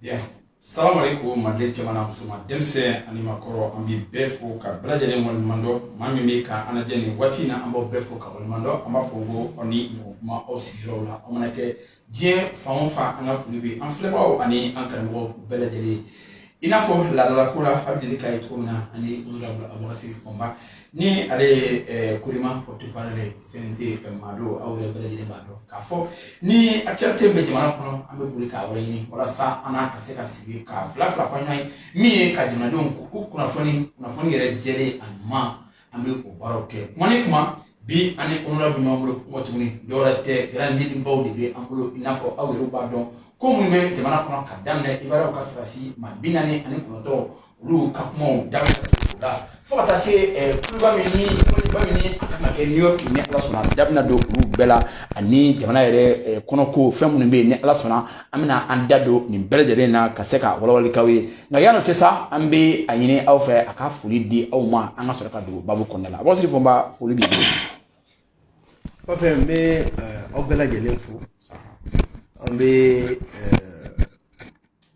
Bien. Salam alaikum, Manden cɛman, musoman, denmisɛn ani maakɔrɔ, an bɛ bɛɛ fo ka bɛɛ lajɛlen waleɲuman dɔn. Maa min bɛ ka an lajɛ nin waati in na, an b'aw bɛɛ fo ka waleɲuman dɔn. An b'a fɔ ko aw ni ɲɔgɔn kuma aw sigiyɔrɔw la, aw mana kɛ diɲɛ fan o fan, an ka foli bɛ an filɛbagaw ani an karamɔgɔw bɛɛ lajɛlen ye. I n'a fɔ laadalako la, a bɛ deli k'a ye cogo min na, ani honorable Abubakar Sidiki Fɔnba, ni ale ye Korima porte parole ye CNT maa don. Aw yɛrɛ bɛɛ lajɛlen b'a dɔn k'a fɔ ni actualité bɛ jamana kɔnɔ, an bɛ boli k'a yɔrɔ ɲini walasa an n'a ka se ka sigi ka fila fila fɔ ɲɔgɔn ye, min ye ka jamanadenw k'u kunnafoni, kunnafoni yɛrɛ jɛlen a ɲuman, an bɛ o baaraw kɛ kuma ni kuma. Bi, an ni honorable ɲɔgɔn bolo kuma tuguni, dɔwɛrɛ tɛ, grand baw de bɛ an bolo. I n'a fɔ aw yɛrɛ b'a dɔn ko minnu bɛ jamana kɔnɔ, ka daminɛ Ivoiriyɛnw ka sɔrɔdasi maa 49, olu ka kumaw daminɛ o la, fo ka taa se kuluba min ni kuluba min ni a kan ka kɛ New York, ni Ala sɔnna, da bɛna don olu bɛɛ la, ani jamana yɛrɛ kɔnɔko fɛn minnu bɛ yen. Ni Ala sɔnna, an bɛna an da don nin bɛɛ lajɛlen na ka se ka walawalali k'aw ye. Nka yan'o cɛ sa, an bɛ a ɲini aw fɛ a ka foli di aw ma, an ka sɔrɔ ka don baabu kɔnɔna la. Abubakar Fɔnba, foli b'i bolo. Pape, n bɛ aw bɛɛ lajɛlen fo. An bɛ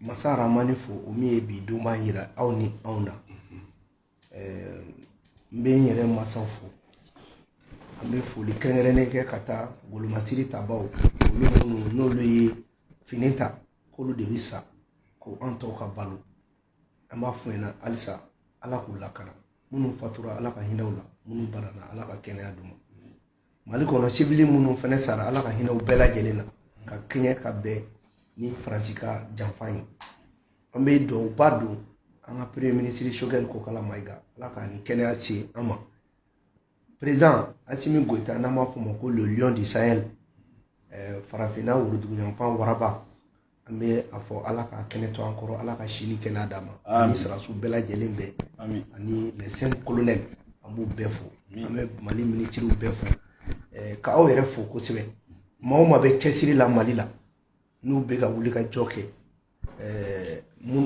Masa Ramani fo, o min ye bi donba yira aw ni anw na. N bɛ n yɛrɛ masaw fo. An bɛ foli kɛrɛnkɛrɛnnen kɛ ka taa golomasiri tabaw, olu minnu n'olu ye fini ta k'olu de bɛ sa ko an tɔw ka balo. An b'a f'u ɲɛna halisa, Ala k'u lakana. Minnu fatura, Ala ka hinɛ u la. Minnu banana, Ala ka kɛnɛya d'u ma. Mali kɔnɔ, civil minnu fɛnɛ sara, Ala ka hinɛ u bɛɛ lajɛlen na, ka kɛɲɛ ka bɛn ni Faransi ka janfa ye. An bɛ duwawuba don an ka Premier ministre Choguel Kokala Maïga, Ala k'a ni kɛnɛya se an ma. Président Assimi Goïta, n'an b'a fɔ o ma ko le lion du Sahel, farafinna woroduguyanfan waraba, an bɛ a fɔ Ala ka kɛnɛ to an kɔrɔ, Ala ka si ni kɛnɛya d'a ma, ani sɔrɔdasiw bɛɛ lajɛlen bɛɛ, ani les cinq colonels, an b'u bɛɛ fo. An bɛ Mali minisiriw bɛɛ fo, ka aw yɛrɛ fo kosɛbɛ. Maa o maa bɛ cɛsiri la Mali la, n'u bɛ ka wuli ka jɔ kɛ,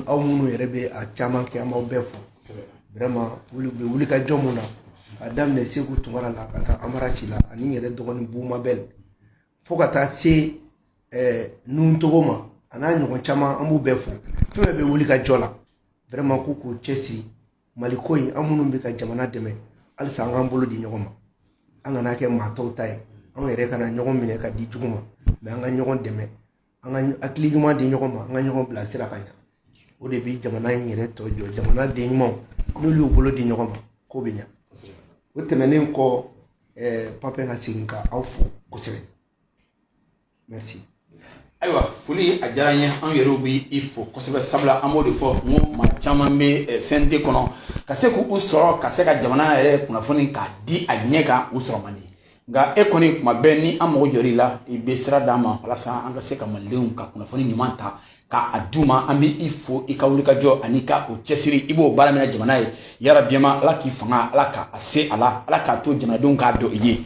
aw minnu yɛrɛ bɛ a caman kɛ, an b'aw bɛɛ fo vraiment. Wuli bɛ wuli ka jɔ mun na, ka daminɛ Segu Tunkara la ka taa Amara Sila ani n yɛrɛ dɔgɔnin Bumabel, fo ka taa se Nuntogo ma, a n'a ɲɔgɔn caman, an b'u bɛɛ fo. Fɛn fɛn bɛ wuli ka jɔ la vraiment, k'u k'u cɛsiri Mali ko in. An minnu bɛ ka jamana dɛmɛ halisa, an k'an bolo di ɲɔgɔn ma, an kana kɛ maa tɔw ta ye, anw yɛrɛ kana ɲɔgɔn minɛ ka di jugu ma, mais an ka ɲɔgɔn dɛmɛ, an ka hakili ɲuman di ɲɔgɔn ma, an ka ɲɔgɔn bilasira ka ɲa. O de bɛ jamana in yɛrɛ tɔ jɔ. Jamana den ɲumanw, n'olu y'u bolo di ɲɔgɔn ma, ko bɛ ɲa. O tɛmɛnen kɔ, Pape, ka segin ka aw fo kosɛbɛ. Merci. Ayiwa, foli a diyara n ye. An yɛrɛw bɛ i fo kosɛbɛ, sabula an b'o de fɔ n ko maa caman bɛ CNT kɔnɔ, ka se k'u sɔrɔ ka se ka jamana yɛrɛ kunnafoni k'a di a ɲɛ kan, u sɔrɔ man di. Nka e kɔni, kuma bɛɛ ni an mago jɔr'i la, i bɛ sira d'an ma walasa an ka se ka malidenw ka kunnafoni ɲuman ta ka a d'u ma. An bɛ i fo i ka wulikajɔ ani ka o cɛsiri, i b'o baara minɛ jamana ye. Yarabi Ala k'i fanga, Ala ka a se a la, Ala k'a to jamanadenw k'a dɔn i ye.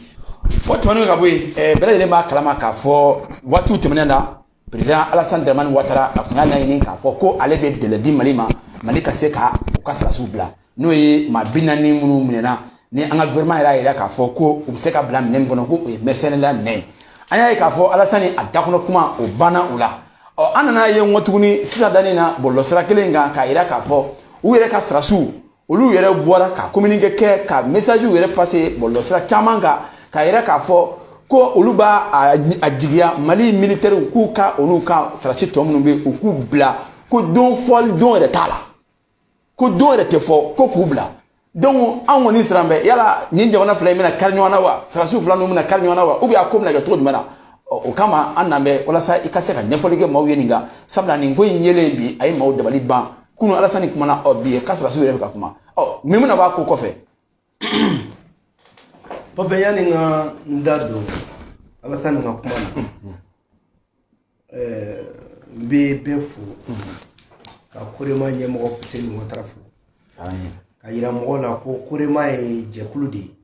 O tɛmɛnen ka bɔ yen, bɛɛ lajɛlen b'a kalama k'a fɔ waatiw tɛmɛnen na, président Alassane Dramane Ouattara, a tun y'a laɲini k'a fɔ ko ale bɛ délai di Mali ma, Mali ka se ka u ka sɔrɔdasiw bila, n'o ye maa 40 minnu minɛna, ni an ka gouvernement yɛrɛ y'a jira k'a fɔ ko u bɛ se ka bila minɛn min kɔnɔ, ko o ye mercenaires minɛ ye. An y'a ye k'a fɔ Alassane a dakɔnɔ kuma o banna o la. Ɔ, an nana ye n ko tuguni sisan danni na bɔlɔlɔsira kelen kan, k'a jira k'a fɔ u yɛrɛ ka sɔrɔdasiw, olu yɛrɛ bɔra ka communiqué kɛ, ka message yɛrɛ passé bɔlɔlɔsira caman kan, k'a yira k'a fɔ ko olu b'a a jigiya Mali militaire k'u ka olu ka sɔrɔdasi tɔ minnu bɛ yen, u k'u bila, ko don fɔli don yɛrɛ t'a la, ko don yɛrɛ tɛ fɔ ko k'u bila. Donc an kɔni siran bɛ, yala nin jamana fila in bɛna kari ɲɔgɔn na wa? Sɔrɔdasiw fila ninnu bɛna kari ɲɔgɔn na wa? Ou bien a ko bɛna kɛ cogo jumɛn na? O kama an nan bɛ walasa i ka se ka ɲɛfɔli kɛ maaw ye nin kan, sabula nin ko in yelen bi, a ye maaw dabali ban. Kunun Alasani kumana, ɔ bi ka sɔrɔdasiw yɛrɛ bɛ ka kuma. Ɔ, min bɛna bɔ a ko kɔfɛ? Pape, yanni n ka n da don Alasani ka kuma na, n bɛ bɛɛ fo, ka Korema ɲɛmɔgɔ Fuseni Watara fo, ka yira mɔgɔw la ko Korema ye jɛkulu de ye,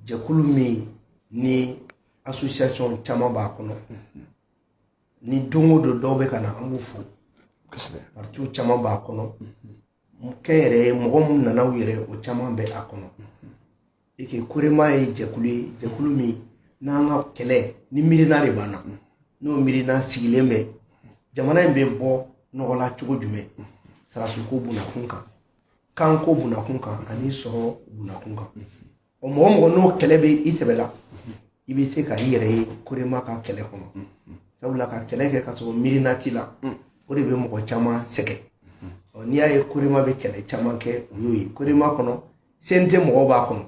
jɛkulu min ni association caman b'a kɔnɔ, ni don o don dɔw bɛ ka na, an b'u fo. Partiw caman b'a kɔnɔ, kɛnyɛrɛye mɔgɔ minnu nana u yɛrɛ, o caman bɛ a kɔnɔ. Et que Korema ye jɛkulu ye, jɛkulu min n'an ka kɛlɛ ni miirina de b'an na, n'o miirina sigilen bɛ jamana in bɛ bɔ nɔgɔla cogo jumɛn, sarasiko bunakun kan, kanko bunakun kan, ani sɔrɔ bunakun kan. O mɔgɔ mɔgɔ n'o kɛlɛ bɛ i sɛbɛ la, i bɛ se ka i yɛrɛ ye Korema ka kɛlɛ kɔnɔ. Sabula ka kɛlɛ kɛ ka sɔrɔ miirina t'i la, o de bɛ mɔgɔ caman sɛgɛn. N'i y'a ye Korema bɛ kɛlɛ caman kɛ, o y'o ye. Korema kɔnɔ, CNT mɔgɔw b'a kɔnɔ.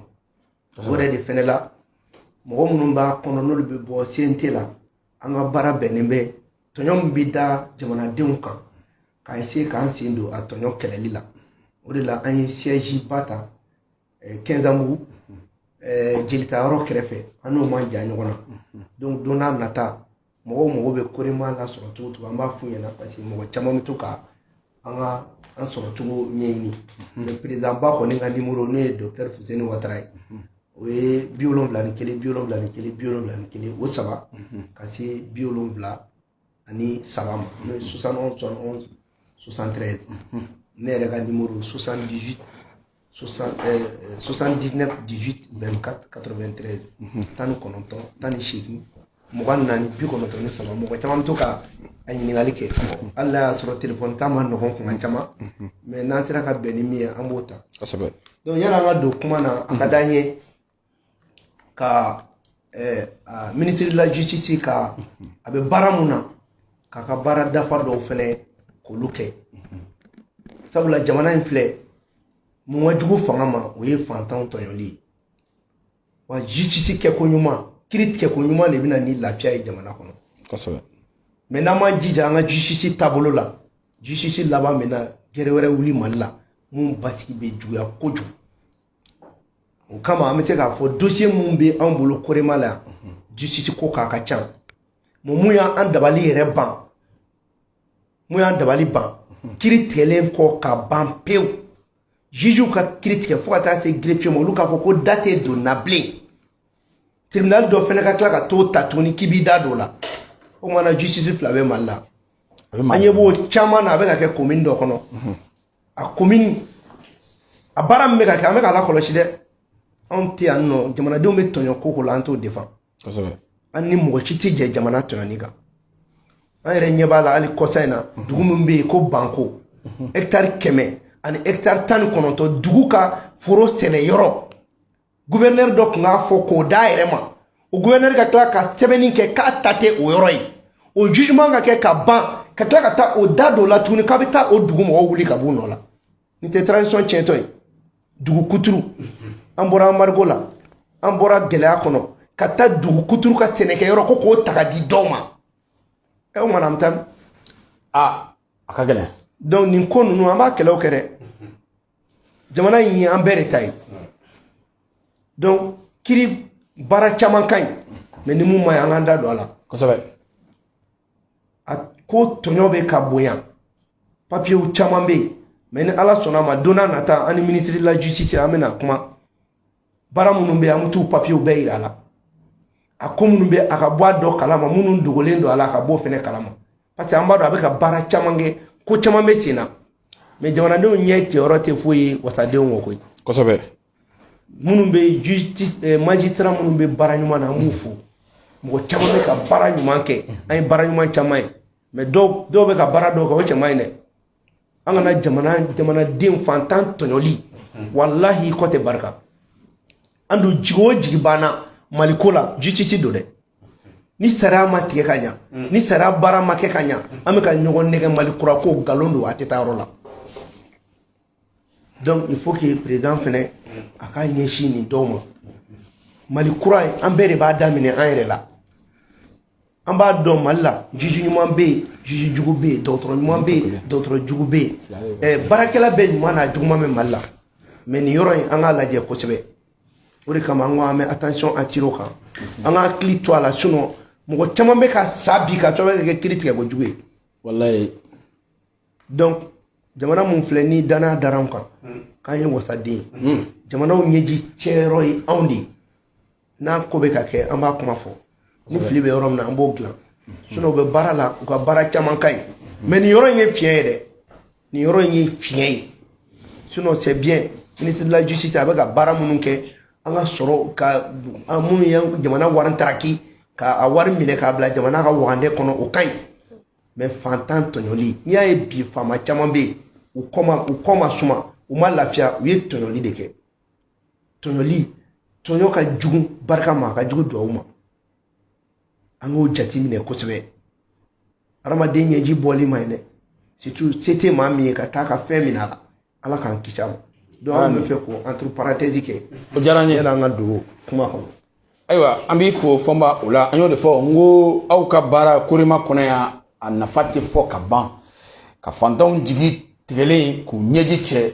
O yɛrɛ de fɛnɛ la, mɔgɔ minnu b'a kɔnɔ, n'olu bɛ bɔ CNT la, an ka baara bɛnnen bɛ tɔɲɔ min bɛ da jamanadenw kan, k'a essayer k'an sen don a tɔɲɔ kɛlɛli la. O de la an ye siège ba ta Kɛnzanbugu jelitayɔrɔ kɛrɛfɛ, an n'o man jan ɲɔgɔn na. Donc don n'a nata, mɔgɔw mago bɛ Korema lasɔrɔ cogo cogo, an b'a f'u ɲɛna, parce que mɔgɔ caman bɛ to ka an ka an sɔrɔ cogo ɲɛɲini. Mais président ba kɔni ka numéro, n'o ye docteur Fuseni Watara ye, o ye 71 71 71 o saba ka se 73 ma, n'o ye 71 71 73. Ne yɛrɛ ka numéro, 78 79 18 24 93, 19 18 24 93. Mɔgɔ caman bɛ to ka a ɲininkali kɛ, hali n'a y'a sɔrɔ telefɔni ta ma nɔgɔn kuma caman, mais n'an sera ka bɛn ni min ye, an b'o ta. Donc yanni an ka don kuma na, a ka d'an ye ka ministre de la Justice ka a bɛ baara mun na, k'a ka baara dafa dɔw fɛnɛ k'olu kɛ. Sabula jamana in filɛ, mun ka jugu fanga ma, o ye fantanw tɔɲɔli ye. Wa justice kɛko ɲuman, kiiri tigɛko ɲuman de bɛ na ni lafiya ye jamana kɔnɔ. Mais n'an m'an jija an ka justice taabolo la, justice laban bɛ na gɛrɛ wɛrɛ wuli Mali la mun basigi bɛ juguya kojugu. O kama, an bɛ se k'a fɔ dossier mun bɛ anw bolo Korema la yan, justice ko k'a ka ca. Mun y'an dabali yɛrɛ ban, mun y'an dabali ban, kiiri tigɛlen kɔ ka ban pewu, jugew ka kiiri tigɛ fo ka taa se greffier ma, olu k'a fɔ ko da tɛ don na bilen, tribunal dɔ fɛnɛ ka tila ka t'o ta tuguni k'i b'i da don o la. O kumana justice fila bɛ Mali la. An ɲɛ b'o caman na, a bɛ ka kɛ commune dɔ kɔnɔ. A commune a baara min bɛ ka kɛ, an bɛ k'a lakɔlɔsi dɛ. Anw tɛ yan nɔ, jamanadenw bɛ tɔɲɔ ko ko la, an t'o défend. An ni mɔgɔ si tɛ jɛ jamana tɔɲɔni kan. An yɛrɛ ɲɛ b'a la, hali kɔsa in na, dugu min bɛ yen ko Banko, hectare 100 ani hectare 19, dugu ka foro sɛnɛ yɔrɔ, gouverneur dɔ tun k'a fɔ k'o d'a yɛrɛ ma. O gouverneur ka tila ka sɛbɛnni kɛ k'a ta tɛ o yɔrɔ ye. O jugement ka kɛ ka ban, ka tila ka taa o da dɔ la tuguni k'a bɛ taa o dugu mɔgɔw wuli ka b'u nɔ la. Nin tɛ transition tiɲɛtɔ ye? Dugu kuturu, an bɔra embargo la, an bɔra gɛlɛya kɔnɔ, ka taa dugu kuturu ka sɛnɛkɛyɔrɔ ko k'o ta ka di dɔw ma. Ɛ, o mana an bɛ taa? Aa, a ka gɛlɛn. Donc nin ko ninnu, an b'a kɛlɛw kɛ dɛ. Jamana in ye an bɛɛ de ta ye. Donc kiri baara caman ka ɲi, mais ni mun ma ɲi, an k'an da don a la. A ko tɔɲɔ bɛ ka bonya, papiyew caman bɛ yen. Mais ni Ala sɔnna a ma, don n'a nata, an ni ministre de la Justice, an bɛna kuma. Baara minnu bɛ yen, an bɛ t'u papiyew bɛɛ yira a la. A ko minnu bɛ, a ka bɔ a dɔ kalama, minnu dogolen don a la, a ka bɔ o fɛnɛ kalama, parce que an b'a dɔn a bɛ ka baara caman kɛ, ko caman bɛ sen na. Mais jamanadenw ɲɛ jɔyɔrɔ tɛ foyi ye wasadenw kɔ koyi. Minnu bɛ justice, magistrat minnu bɛ baara ɲuman na, an b'u fo. Mɔgɔ caman bɛ ka baara ɲuman kɛ, an ye baara ɲuman caman ye. Mais dɔw dɔw bɛ ka baara dɔw kɛ, o cɛ man ɲi dɛ. An kana jamana jamanaden fantan tɔɲɔli, walahi kɔ tɛ barika. An dun jigi o jigi banna Maliko la, justice don dɛ. Ni sariya ma tigɛ ka ɲa, ni sariya baara ma kɛ ka ɲa, an bɛ ka ɲɔgɔn nɛgɛ Mali kura ko nkalon don, a tɛ taa yɔrɔ la. Donc il faut que président fɛnɛ a k'a ɲɛsin nin dɔw ma. Mali kura in, an bɛɛ de b'a daminɛ an yɛrɛ la. An b'a dɔn Mali la, juge ɲuman bɛ yen, juge jugu bɛ yen, dɔgɔtɔrɔ ɲuman bɛ yen, dɔgɔtɔrɔ jugu bɛ yen, baarakɛla bɛɛ ɲuman n'a juguman bɛ Mali la. Mais nin yɔrɔ in, an k'a lajɛ kosɛbɛ. O de kama an ko an bɛ attention attirer o kan, an ka hakili to a la. Sinon mɔgɔ caman bɛ ka sa bi ka sababu kɛ kiiri tigɛ kojugu ye. Donc jamana mun filɛ ni danaya dara an kan k'an ye wasaden ye, jamanaw ɲɛji cɛyɔrɔ ye anw de ye. N'a ko bɛ ka kɛ, an b'a kuma fɔ. Ni fili bɛ yɔrɔ min na, an b'o dilan. Sinon u bɛ baara la, u ka baara caman ka ɲi, mais nin yɔrɔ in ye fiɲɛ ye dɛ, nin yɔrɔ in ye fiɲɛ ye. Sinon c'est bien, ministre de la Justice a bɛ ka baara minnu kɛ, an ka sɔrɔ ka minnu ye jamana wari taraki, ka a wari minɛ k'a bila jamana ka wagandɛ kɔnɔ, o ka ɲi. Mais fantan tɔɲɔli, n'i y'a ye bi faama caman bɛ yen, u kɔ ma suma, u ma lafiya, u ye tɔɲɔli de kɛ. Tɔɲɔli, tɔɲɔ ka jugu barika ma, a ka jugu duwawu ma. An k'o jateminɛ kosɛbɛ. Hadamaden ɲɛji bɔli ma ɲi dɛ, surtout se tɛ maa min ye ka taa ka fɛn minɛ a la. Ala k'an kisi a ma. Donc an bɛ fɛ k'o entre parenthèse kɛ. O diyara n ye. Yanni an ka don kuma kɔnɔ. Ayiwa, an b'i fo Fɔnba o la. An y'o de fɔ n ko aw ka baara Korema kɔnɔ yan, a nafa tɛ fɔ ka ban, ka fantanw jigi tigɛlen k'u ɲɛji cɛ,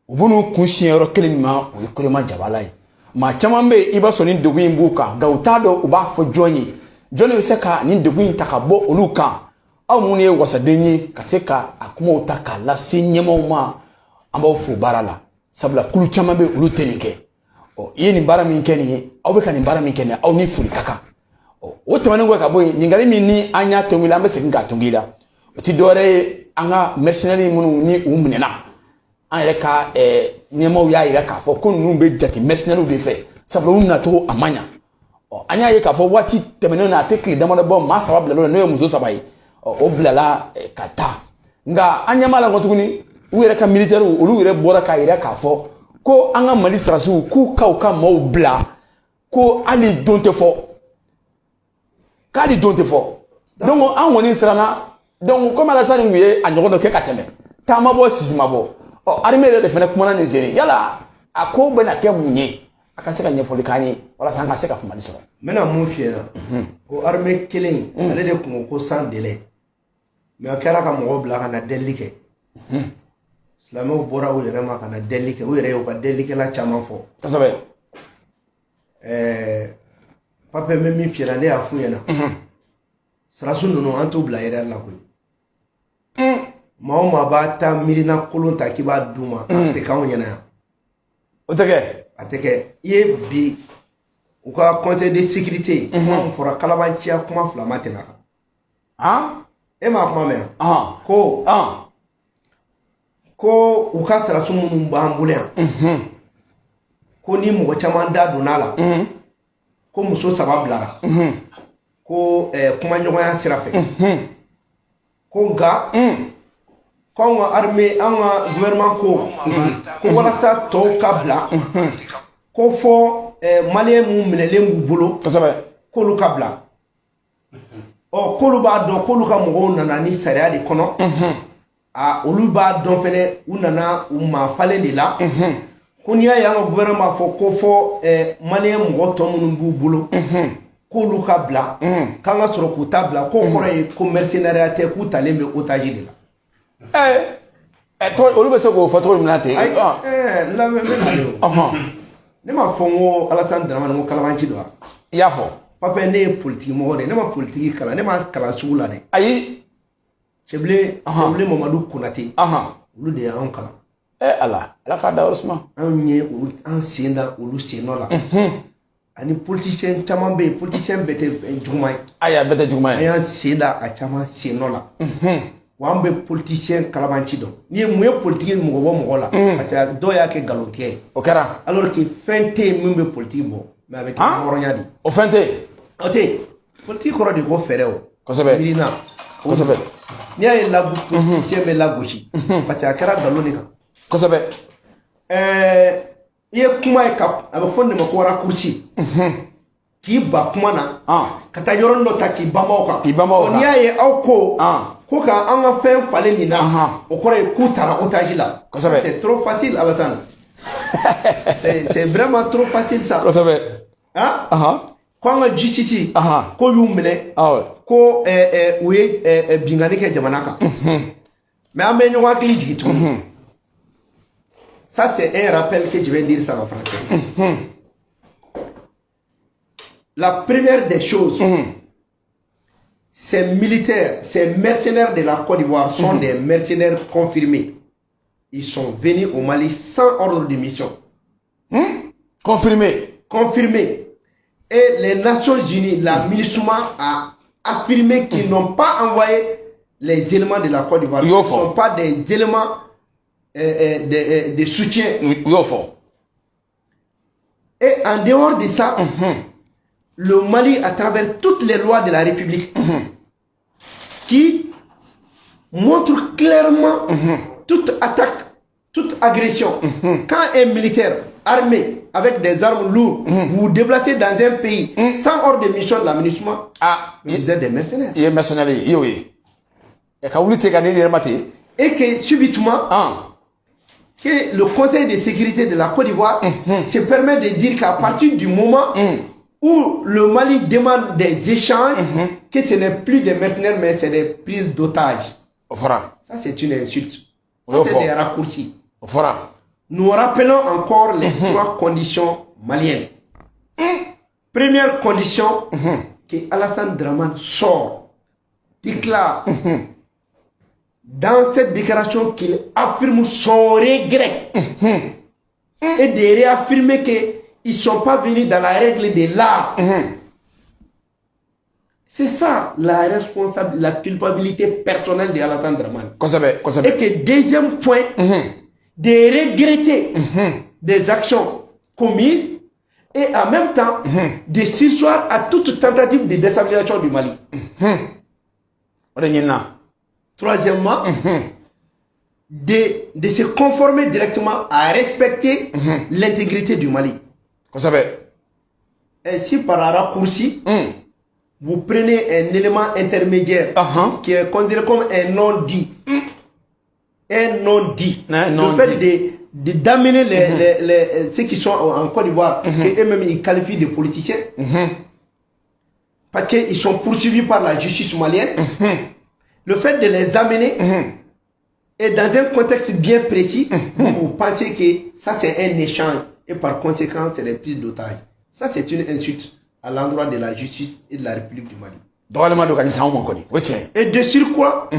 u b'u kun siɲɛ yɔrɔ kelen min ma, o ye Korema Jabala ye. Maa caman bɛ yen, i b'a sɔrɔ ni degun in b'u kan, nka u t'a dɔn u b'a fɔ jɔn ye, jɔn de bɛ se ka nin degun in ta ka bɔ olu kan. Aw minnu ye wasaden ye, ka se ka a kumaw ta k'a lase ɲɛmaaw ma, an b'aw fo baara la, sabula kulu caman bɛ, olu tɛ nin kɛ. Ɔ, i ye nin baara min kɛ nin ye, aw bɛ ka nin baara min kɛ nin ye, aw ni foli ka kan. Ɔ, o tɛmɛnen kɔ ka bɔ yen, ɲininkali min ni an y'a tɔngi la, an bɛ segin k'a tɔngi la, o ti dɔwɛrɛ ye, an ka mercenaires minnu ni u minɛna, an yɛrɛ ka ɲɛmaaw y'a yira k'a fɔ ko ninnu bɛ jate mercenaires de fɛ, sabula u nacogo a ma ɲa. Ɔ, an y'a ye k'a fɔ waati tɛmɛnen na, a tɛ tile damadɔ bɔ, maa saba bilala o la, n'o ye muso saba ye. Ɔ, o bilala ka taa, nka an ɲɛ b'a la kɔ tuguni, u yɛrɛ ka militaires, olu yɛrɛ bɔra k'a yira k'a fɔ ko an ka Mali sɔrɔdasiw k'u ka u ka maaw bila, ko hali don tɛ fɔ, k'ale don tɛ fɔ. Donc an kɔni siranna. Donc komi Alasani tun ye a ɲɔgɔn dɔ kɛ ka tɛmɛ, taama bɔ, sisi ma bɔ. Ɔ, armée yɛrɛ de fana kumana nin sen. Yala a ko bɛna kɛ mun ye? A ka se ka ɲɛfɔli k'an ye walasa an ka se ka faamuyali sɔrɔ. N bɛna mun f'i ɲɛna? O armée kelen in, ale de kun ko ko sans délai, mais a kɛra ka mɔgɔw bila ka na delili kɛ. Silamɛw bɔra u yɛrɛ ma ka na delili kɛ, u yɛrɛ y'u ka delilikɛla caman fɔ. Pape, n bɛ min f'i ɲɛna, ne y'a f'u ɲɛna, sarasu ninnu, an t'u bila erreur la koyi. Maa o maa b'a ta miirina kolon ta k'i b'a d'u ma, a tɛ k'anw ɲɛna yan. O tɛ kɛ. A tɛ kɛ. I ye bi u ka conseil de sécurité, kuma min fɔra, kalabanciya kuma fila ma tɛmɛ a kan. E m'a kuma mɛn yan ko ko u ka sarasu minnu b'an bolo yan, ko ni mɔgɔ caman da donna a la, ko muso saba bilara, ko kumaɲɔgɔnya sira fɛ, ko nka ko anw ka armée, an ka gouvernement ko walasa tɔw ka bila, ko fɔ malien mun minɛlen b'u bolo, k'olu ka bila. Ɔ, k'olu b'a dɔn k'olu ka mɔgɔw nana ni sariya de kɔnɔ, a olu b'a dɔn fɛnɛ, u nana u maa falen de la, ko n'i y'a ye an ka gouvernement b'a fɔ ko fɔ malien mɔgɔ tɔ minnu b'u bolo, k'olu ka bila, k'an ka sɔrɔ k'u ta bila, k'o kɔrɔ ye ko mercenariat tɛ, k'u talen bɛ otage de la. Ɛ, tɔgɔ olu bɛ se k'o fɔ cogo min na ten? Ayi, n lamɛn, n bɛ na de o. Ne m'a fɔ n ko Alassane Dramane, n ko kalabanci don wa? I y'a fɔ. Papa, ne ye politiki mɔgɔ de ye, ne ma politiki kalan, ne ma kalan sugu la dɛ. Ayi. Cɛbilen, Cɛbilen Mamadu Konate, olu de y'anw kalan. Ɛ Ala, Ala k'a da yɔrɔ suma. Anw ye olu, an sen da olu sen nɔ la. Ani politicien caman bɛ yen, politicien bɛɛ tɛ fɛn juguman ye. Ayi, a bɛɛ tɛ juguman An ye. y'an sen da a caman sen nɔ la. Wa an bɛ politicien kalabanci dɔn. N'i ye mun ye politiki mɔgɔ bɔ mɔgɔ la, parce que dɔw y'a kɛ nkalontigɛ ye. O kɛra. Alors que fɛn tɛ yen min bɛ politiki bɔ, mais a bɛ kɛ hɔrɔnya de. O fɛn tɛ yen. O tɛ yen. Politiki kɔrɔ de ko fɛɛrɛ o. Miirina. N'i y'a ye lago, politicien bɛ lagosi, parce que a kɛra nkalon de kan. I ye kuma ye ka a bɛ fɔ nin de ma ko raccourci, k'i ba kuma na, ka taa yɔrɔnin dɔ ta k'i banba o kan. K'i banba o kan. N'i y'a ye aw ko ko ka an ka fɛn falen nin na, o kɔrɔ ye k'u taara otage la. C'est trop facile, Alassane, c'est vraiment trop facile, ça. Han, ko an ka justice ko y'u minɛ, ko u ye binkanni kɛ jamana kan. Mais an bɛ ɲɔgɔn hakili jigin tuguni. Ça, c'est un rappel que je vais dire ça en français. La première des choses, ces militaires, ces mercenaires de la Côte d'Ivoire sont des mercenaires confirmés. Ils sont venus au Mali sans ordre de mission. Confirmé. Confirmés. Et les Nations Unies, la MINUSMA a affirmé qu'ils n'ont pas envoyé les éléments de la Côte d'Ivoire. Ce ne sont pas des éléments de soutien. U y'o fɔ. Et en dehors de ça, le Mali, à travers toutes les lois de la République, qui Montre clairement toute attaque, toute agression. Quand un militaire armé avec des armes lourdes, vous vous déplacez dans un pays sans ordre de mission de la MINUSMA, vous êtes des mercenaires. I ye mercenaire ye, i y'o ye. Ɛ, ka wuli ten ka n'i yɛrɛ ma ten. Et que subitement, que le Conseil de sécurité de la Côte d'Ivoire se permet de dire qu'à partir du moment où le Mali demande des échanges, que ce n'est plus des mercenaires, mais c'est des prises d'otages. O fɔra. Ça, c'est une insulte. O Ça, y'o c'est fɔ. des raccourcis. O fɔra. Nous rappelons encore les trois conditions maliennes. Première condition, que Alassane Draman sort, déclare dans cette déclaration qu'il affirme son regret et de réaffirmer qu'ils ne sont pas venus dans la règle de l'art. C'est ça la responsabilité, la culpabilité personnelle de Alassane Draman. Kosɛbɛ, kosɛbɛ. Et que deuxième point, de regretter des actions commises et en même temps de surseoir à toute tentative de déstabilisation du Mali. O de ɲinina. Troisièmement, de se conformer directement à respecter l'intégrité du Mali. Kosɛbɛ. Et si par un raccourci, vous prenez un élément intermédiaire qui est considéré comme un non-dit, un non-dit, Un le non-dit. Fait d'amener ceux qui sont en Côte d'Ivoire, qu'eux-mêmes ils qualifient de politiciens, parce qu'ils sont poursuivis par la justice malienne, le fait de les amener et dans un contexte bien précis, vous pensez que ça c'est un échange et par conséquent c'est les prises d'otages. Ça, c'est une insulte à l'endroit de la justice et de la République du Mali. Dɔgɔyalima don ka ɲɛsin anw ma kɔni, o ye tiɲɛ ye. Et de surcroît,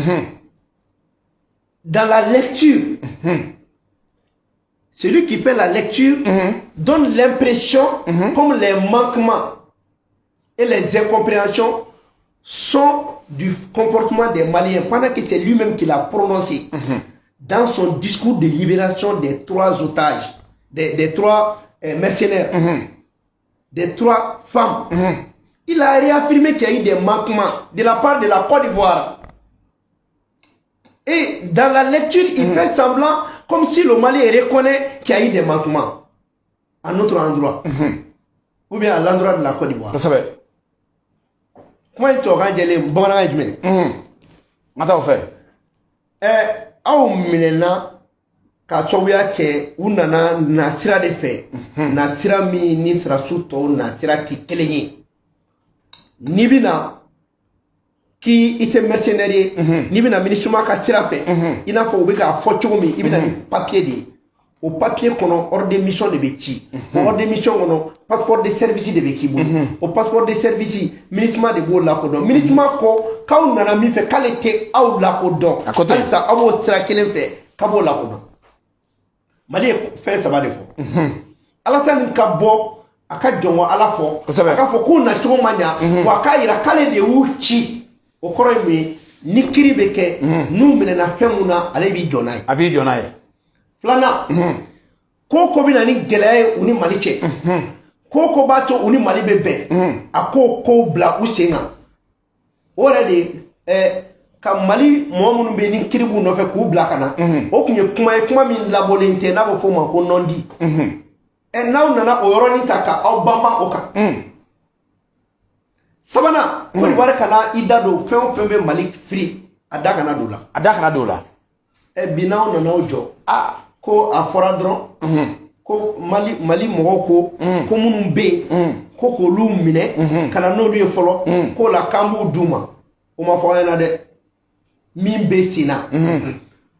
dans la lecture, celui qui fait la lecture donne l'impression comme les manquements et les incompréhensions sont du comportement des Maliens pendant que c'est lui-même qui l'a prononcé dans son discours de libération des trois otages, des trois mercenaires, des trois femmes. Il a réaffirmé qu'il y a eu des manquements de la part de la Côte d'Ivoire. Et dans la lecture, il fait semblant comme si le Mali reconnaît qu'il y a eu des manquements à notre endroit ou bien à l'endroit de la Côte d'Ivoire. Kosɛbɛ. Kuma in tubabukan jɛlen, bamanankan ye jumɛn ye? N ka taa o fɛ. Aw minɛna ka sababuya kɛ u nana nasira de fɛ, nasira min ni sirasiw tɔw nasira tɛ kelen ye. N'i bɛna k'i i tɛ mercenaire ye, n'i bɛna MINUSMA ka sira fɛ, i n'a fɔ u bɛ k'a fɔ cogo min, i bɛna ni papier de ye. O papier kɔnɔ, ordre de mission de bɛ ci. O ordre de mission kɔnɔ, passeport de service de bɛ k'i bolo. O passeport de service, MINUSMA de b'o lakodɔn. MINUSMA ko k'aw nana min fɛ, k'ale tɛ aw lakodɔn. A ko ten. Halisa aw b'o sira kelen fɛ k'a b'o lakodɔn. Mali ye fɛn saba de fɔ. Alassane ka bɔ a ka jɔnko Ala fɔ. Kosɛbɛ. A k'a fɔ k'u nacogo ma ɲa, wa a k'a yira k'ale de y'u ci. O kɔrɔ ye mun ye? Ni kiiri bɛ kɛ, n'u minɛna fɛn mun na, ale b'i jɔ n'a ye. A b'i jɔ n'a ye. Filanan, ko o ko bɛ na ni gɛlɛya ye u ni Mali cɛ, ko o ko b'a to u ni Mali bɛ bɛn, a k'o kow bila u sen kan. O yɛrɛ de ka Mali mɔgɔ minnu bɛ yen ni kiiri b'u nɔfɛ, k'u bila ka na, o tun ye kuma ye, kuma min labɔlen tɛ, n'a bɛ f'o ma ko non-dit. N'aw nana o yɔrɔnin ta ka aw banban o kan. Sabanan, Côte d'Ivoire kana i da don fɛn o fɛn bɛ Mali firi, a da kana don o la. A da kana don o la. Bi n'aw nana aw jɔ ko a fɔra dɔrɔn ko Mali mɔgɔw ko minnu bɛ yen ko k'olu minɛ ka na n'olu ye fɔlɔ, k'o la k'an b'u d'u ma, o ma fɔ an ɲɛna dɛ. Min bɛ sen na,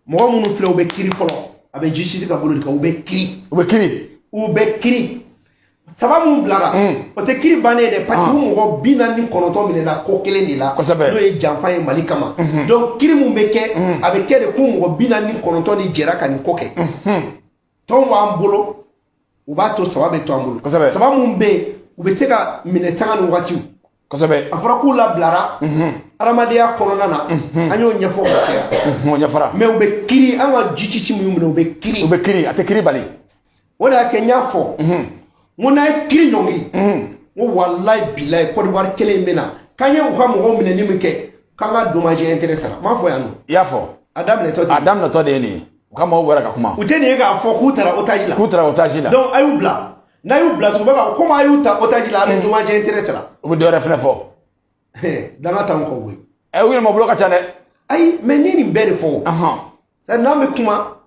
mɔgɔ minnu filɛ, u bɛ kiiri fɔlɔ, a bɛ justice ka bolo de kan, u bɛ kiiri. U bɛ kiiri. U bɛ kiiri. Saba mun bilara, o tɛ kiiri bannen ye dɛ, parce que u mɔgɔ 49 minɛna ko kelen de la, n'o ye janfa ye Mali kama. Donc kiiri mun bɛ kɛ, a bɛ kɛ de ko mɔgɔ 49 de jɛra ka nin ko kɛ. Tɔn b'an bolo, u b'a to saba bɛ to an bolo. Saba mun bɛ yen, u bɛ se ka minɛ sanga ni wagatiw. A fɔra k'u labilara adamadenya kɔnɔna na, an y'o ɲɛfɔ ka caya. O ɲɛfɔra. Mais u bɛ kiiri, an ka justice mun y'u minɛ, u bɛ kiiri. U bɛ kiiri, a tɛ kiiri bali. O de y'a kɛ n y'a fɔ n ko n'a ye kiiri ɲɔngiri, n ko walayi bilayi, Côte d'Ivoire kelen in bɛ na k'an ye u ka mɔgɔw minɛni min kɛ. K'an ka dommage intérêt sara, n m'a fɔ yan nɔ. I y'a fɔ. A daminɛtɔ A ten. daminɛtɔ de ye nin ye, u ka mɔgɔw bɔra ka kuma. U tɛ nin ye k'a fɔ k'u taara otage la. K'u taara otage la. Donc a y'u bila, n'a y'u bila tugun, u bɛ ka komi a y'u ta otage la, a bɛ dommage intérêt sara. U bɛ dɔ wɛrɛ fɛnɛ fɔ. Danga t'anw kɔ koyi. Ɛ, u yɛrɛ ma bolo ka ca dɛ. Ayi, mais ni nin bɛɛ de fɔ, n'an bɛ kuma,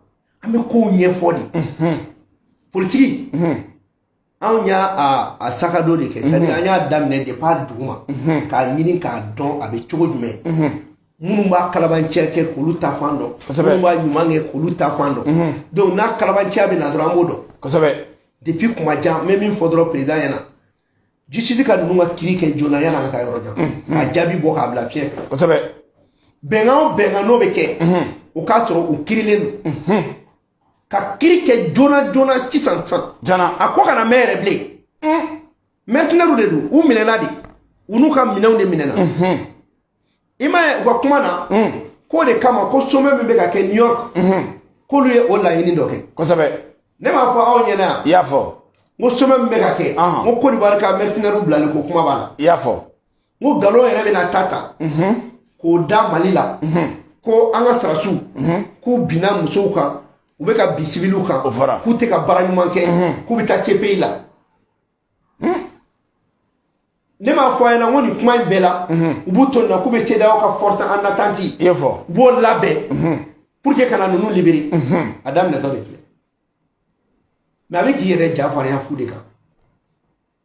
an bɛ kow ɲɛfɔ de. Politiki, anw y'a a sakado de kɛ, c'est à dire an y'a daminɛ depuis a duguma k'a ɲini k'a dɔn a bɛ cogo jumɛn. Minnu b'a kalabanciya kɛ, k'olu ta fan dɔn. Minnu b'a ɲuman kɛ, k'olu ta fan dɔn. Donc n'a kalabanciya bɛ na dɔrɔn, an b'o dɔn. Depuis kuma jan, n bɛ min fɔ dɔrɔn président ɲɛna, justice ka ninnu ka kiiri kɛ joona yanni an ka taa yɔrɔ jan, ka jaabi bɔ k'a bila fiɲɛ fɛ. Bɛnkan o bɛnkan n'o bɛ kɛ, o k'a sɔrɔ u kiirilen don, ka kiiri kɛ joona joona, sisan sisan. Jana. A ko kana mɛn yɛrɛ bilen. Mercenaires de don, u minɛna de, u n'u ka minɛnw de minɛna. I m'a ye u ka kuma na k'o de kama ko sommet min bɛ ka kɛ New York, k'olu ye o laɲini dɔ kɛ. Ne m'a fɔ aw ɲɛna yan? I y'a fɔ. N ko sommet min bɛ ka kɛ, n ko Côte d'Ivoire ka mercenaires bilali ko kuma b'a la. I y'a fɔ. N ko nkalon yɛrɛ bɛna ta ta k'o da Mali la, ko an ka sarasiw k'u binna musow kan, u bɛ ka bin civiliw kan. O fɔra. K'u tɛ ka baara ɲuman kɛ, k'u bɛ taa CPI la. Ne m'a fɔ a ɲɛna n ko nin kuma in bɛɛ la, u b'u to nin na k'u bɛ CEDEAO ka force en attente. I y'a fɔ. U b'o labɛn pour que ka na ninnu libérer. A daminɛtɔ de filɛ, mais a bɛ k'i yɛrɛ ja farinya fu de kan.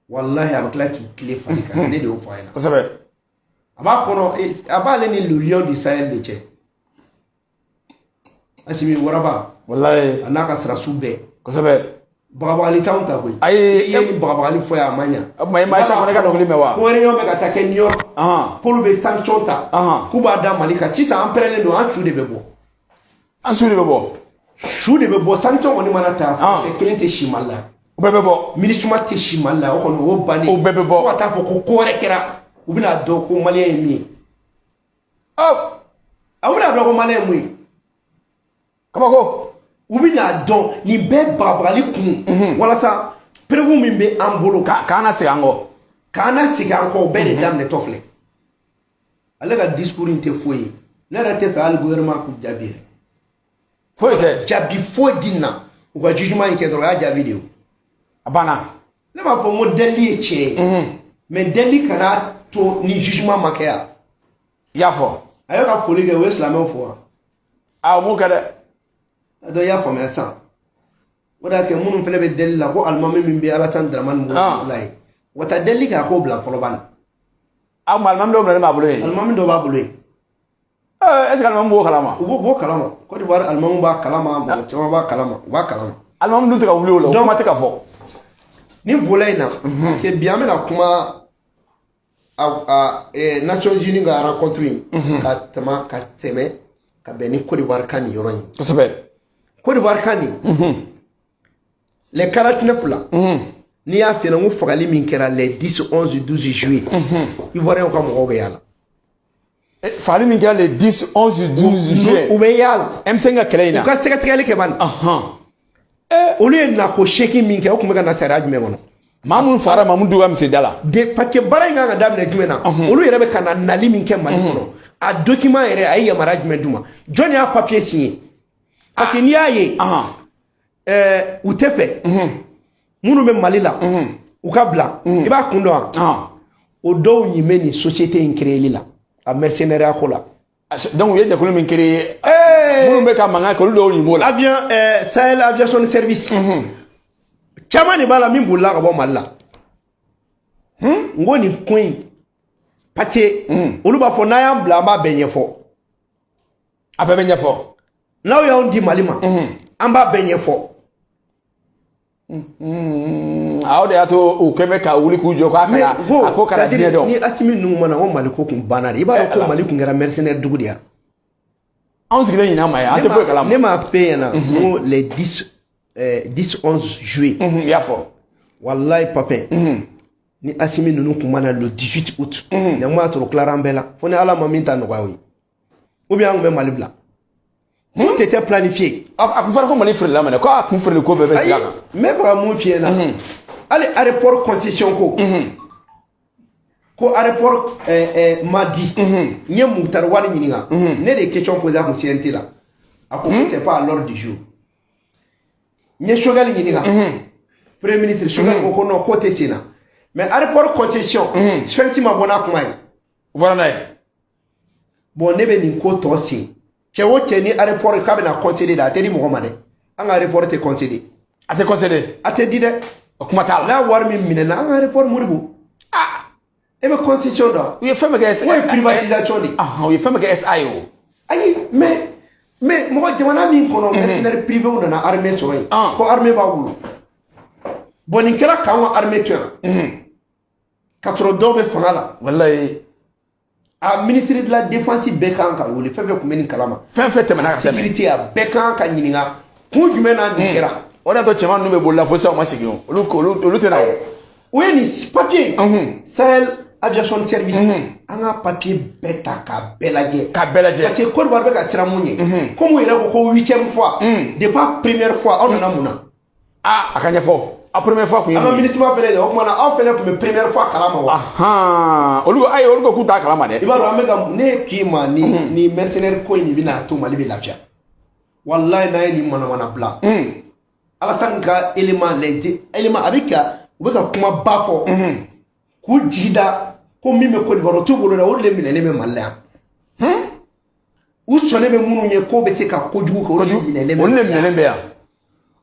Walahi, a bɛ tila k'i tile fari kan. Ne de y'o fɔ a ɲɛna. A b'a kɔnɔ, a b'ale ni le lion du Sahel de cɛ, Asimi Waraba. A n'a ka sirasiw bɛɛ. Bagabagali t'anw ta koyi. Ayi. I ye nin bagabagali fɔ yan, a ma ɲa. O tuma i ma Isa Kɔnɛ ka dɔnkili mɛn wa? Ko réunion bɛ ka taa kɛ New York, k'olu bɛ sanction ta, k'u b'a da Mali kan. Sisan an pɛrɛnnen don, an su de bɛ bɔ. An su de bɛ bɔ. Su de bɛ bɔ. Sanction kɔni mana ta, fɛn kelen tɛ si Mali la. O bɛɛ bɛ bɔ. MINUSMA tɛ si Mali la, o kɔni o bannen. O bɛɛ bɛ bɔ. Fo ka taa fɔ ko ko wɛrɛ kɛra, u bɛna dɔn ko malien ye min ye. A bɛna dɔn ko malien ye mun ye. Kabako. U bɛna dɔn nin bɛɛ bagabagali kun walasa preuve min bɛ an bolo, K'an na segin an kɔ. K'an na segin an kɔ. O bɛɛ de daminɛtɔ filɛ. Ale ka discours in tɛ foyi ye. Ne yɛrɛ tɛ fɛ hali gouvernement k'u jaabi yɛrɛ. Foyi tɛ. Jaabi foyi di nin na. U ka jugement in kɛ dɔrɔn, o y'a jaabi de ye o. A banna. Ne b'a fɔ n ko delili ye tiɲɛ ye, mais delili kana to ni jugement ma kɛ yan. I y'a fɔ. A y'o ka foli kɛ, o ye silamɛw fo wa? A o m'o kɛ dɛ. A dɔn i y'a faamuya sisan, o de y'a kɛ minnu fana bɛ delili la ko alimami min bɛ Alassane Dramane bolo la ye, u ka taa delili kɛ, a k'o bila fɔlɔ bani. A ma alimami dɔw bilalen b'a bolo yen. Alimami dɔ b'a bolo yen. Est ce que alimami b'o kalama? U b'o kalama. Côte d'Ivoire alimami b'a kalama, mɔgɔ caman b'a kalama, u b'a kalama. Alimami dun tɛ ka wuli o la, o kuma tɛ ka fɔ. Ni volet in na, parce que bi an bɛna kuma a Nations Unies ka rencontre in ka tɛmɛ ka tɛmɛ ka bɛn ni Côte d'Ivoire ka nin yɔrɔ in ye. Côte d'Ivoire ka nin les 49 la, n'i y'a f'i ɲɛna ko fagali min kɛra les 10, 11, 12 juillet, Ivoiriens ka mɔgɔw bɛ y'a la. Fagali min kɛra les 10, 11, 12 juillet. U bɛ y'a la. M5 ka kɛlɛ in na. U ka sɛgɛsɛgɛli kɛ bani. Olu ye nako 8 min kɛ, o tun bɛ ka na sariya jumɛn kɔnɔ? Maa minnu fagara Mamudu ka misiri da la. De parce que baara in kan ka daminɛ jumɛn na? Olu yɛrɛ bɛ ka na nali min kɛ Mali kɔnɔ, a document yɛrɛ, a ye yamaruya jumɛn d'u ma? Jɔn y'a papier signé? Parce que n'i y'a ye u tɛ fɛ minnu bɛ Mali la u ka bila, i b'a kun dɔn wa? O dɔw ɲin bɛ nin société in créer la, a mercenariat ko la. Donc u ye jɛkulu min créé, minnu bɛ ka mankan kɛ, olu dɔw ɲin b'o la. Avion Sahel Aviation Service caman de b'a la min bolila ka bɔ Mali la. N ko nin ko in, parce que olu b'a fɔ n'a y'an bila, an b'a bɛɛ ɲɛfɔ. A bɛɛ bɛ ɲɛfɔ. N'aw y'anw di Mali ma, an b'a bɛɛ ɲɛfɔ. A o de y'a to u kɛn bɛ ka wuli k'u jɔ k'a kana a ko kana diɲɛ dɔn. Ni Asimi ninnu mana, ko Mali ko kun banna de, i b'a dɔn ko Mali kun kɛra mercenaire dugu de ye. Anw sigilen ɲinan ma ye, an tɛ foyi kalama. Ne m'a f'e ɲɛna n ko les 10, 10, 11 juillet. I y'a fɔ. Walayi Papin, ni Asimi ninnu kun mana le 18 août, nin b'a sɔrɔ tilara an bɛɛ la, fo ni Ala ma min ta nɔgɔya o ye, ou bien an kun bɛ Mali bila. Tout était planifié. A kun fɔra ko Mali feerela minɛ, ko a kun feereli ko bɛɛ bɛ sira kan. N bɛ fɛ ka mun f'i ɲɛna, hali aéroport concession ko, Ko aéroport ma di, n ye Moctar Ouane ɲininka. Ne de ye question posé a kun CNT la. A ko c'est pas à l'ordre du jour. N ye Choguel ɲininka, premier ministre. Choguel ko ko non, k'o tɛ sen na. Mais aéroport concession, Sphinx ma bɔ n'a kuma ye. U bɔra n'a ye. Bon, ne bɛ nin ko tɔ sen. Cɛ o cɛ ni aéroport k'a bɛna concéder de, a tɛ di mɔgɔ ma dɛ. An ka aéroport tɛ concéder. A tɛ concéder. A tɛ di dɛ. O kuma t'a la. N'a wari min minɛna an ka aéroport, Modibo, e bɛ concession dɔn. U ye fɛn bɛɛ kɛ. O ye privatisation de ye. U ye fɛn bɛɛ kɛ SA ye o. Ayi, mais mɔgɔ jamana min kɔnɔ, mercenaires privés nana armée sɔrɔ yen, ko armée b'a bolo. Bon, nin kɛra k'an ka armée to yan ka sɔrɔ dɔw bɛ fanga la. Walayi. A ministre de la Défense bɛɛ kan ka wele, fɛn fɛn tun bɛ nin kalama. Fɛn fɛn tɛmɛna ka tɛmɛ. Sécurité, a bɛɛ kan ka ɲininka kun jumɛn na nin kɛra. O de y'a to cɛman ninnu bɛ bolila fo sisan, u ma segin o. Olu tɛ na o. O ye nin papier, Sahel Aviation Service, an ka papier bɛɛ ta k'a bɛɛ lajɛ. K'a bɛɛ lajɛ. Parce que Côte d'Ivoire bɛ ka siran mun ɲɛ, komi u yɛrɛ ko ko huitième fois, depuis première fois aw nana mun na? Ah, a ka ɲɛfɔ, a première fois kun ye An ka mun ye? MINUSMA fɛnɛ de, o tuma na aw fɛnɛ tun bɛ première fois kalama wa? Olu ko ayi, olu ko k'u t'a kalama dɛ. I b'a dɔn, an bɛ ka ne k'i ma ni mercenaire ko in de bɛna to Mali bɛ lafiya. Walayi, n'a ye nin manamana bila, Alassane ka élément, les éléments, a bɛ ka u bɛ ka kumaba fɔ k'u jigi da ko min bɛ Côte d'Ivoire, o t'u bolo dɛ. O de minɛlen bɛ Mali la yan. U sɔnnen bɛ minnu ye k'o bɛ se ka kojugu kɛ, o de minɛlen bɛ. Olu de minɛlen bɛ yan.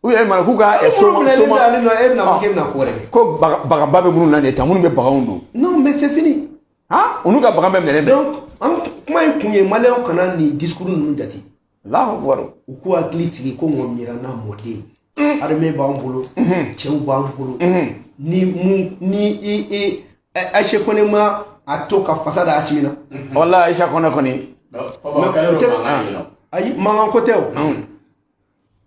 U yɛrɛ mana k'u ka soma soma soma ale nɔ, e bɛna fɔ k'e bɛna ko wɛrɛ kɛ. Ko bagaba bɛ minnu na nin ye tan, minnu bɛ baganw don. Non, mais c'est fini. Han, olu ka bagan bɛɛ minɛlen bɛ. Donc an kuma in kun ye, maliyɛnw kana nin discours ninnu jate. Allahu akbar. U k'u hakili sigi ko ŋɔmiyira n'a mɔden, armée b'an bolo, cɛw b'an bolo. Ni mun ni i Aïcha Koné ma a to ka fasa da Assimi na. Walahi, Aïcha Koné kɔni. Ayi, mankan ko tɛ. O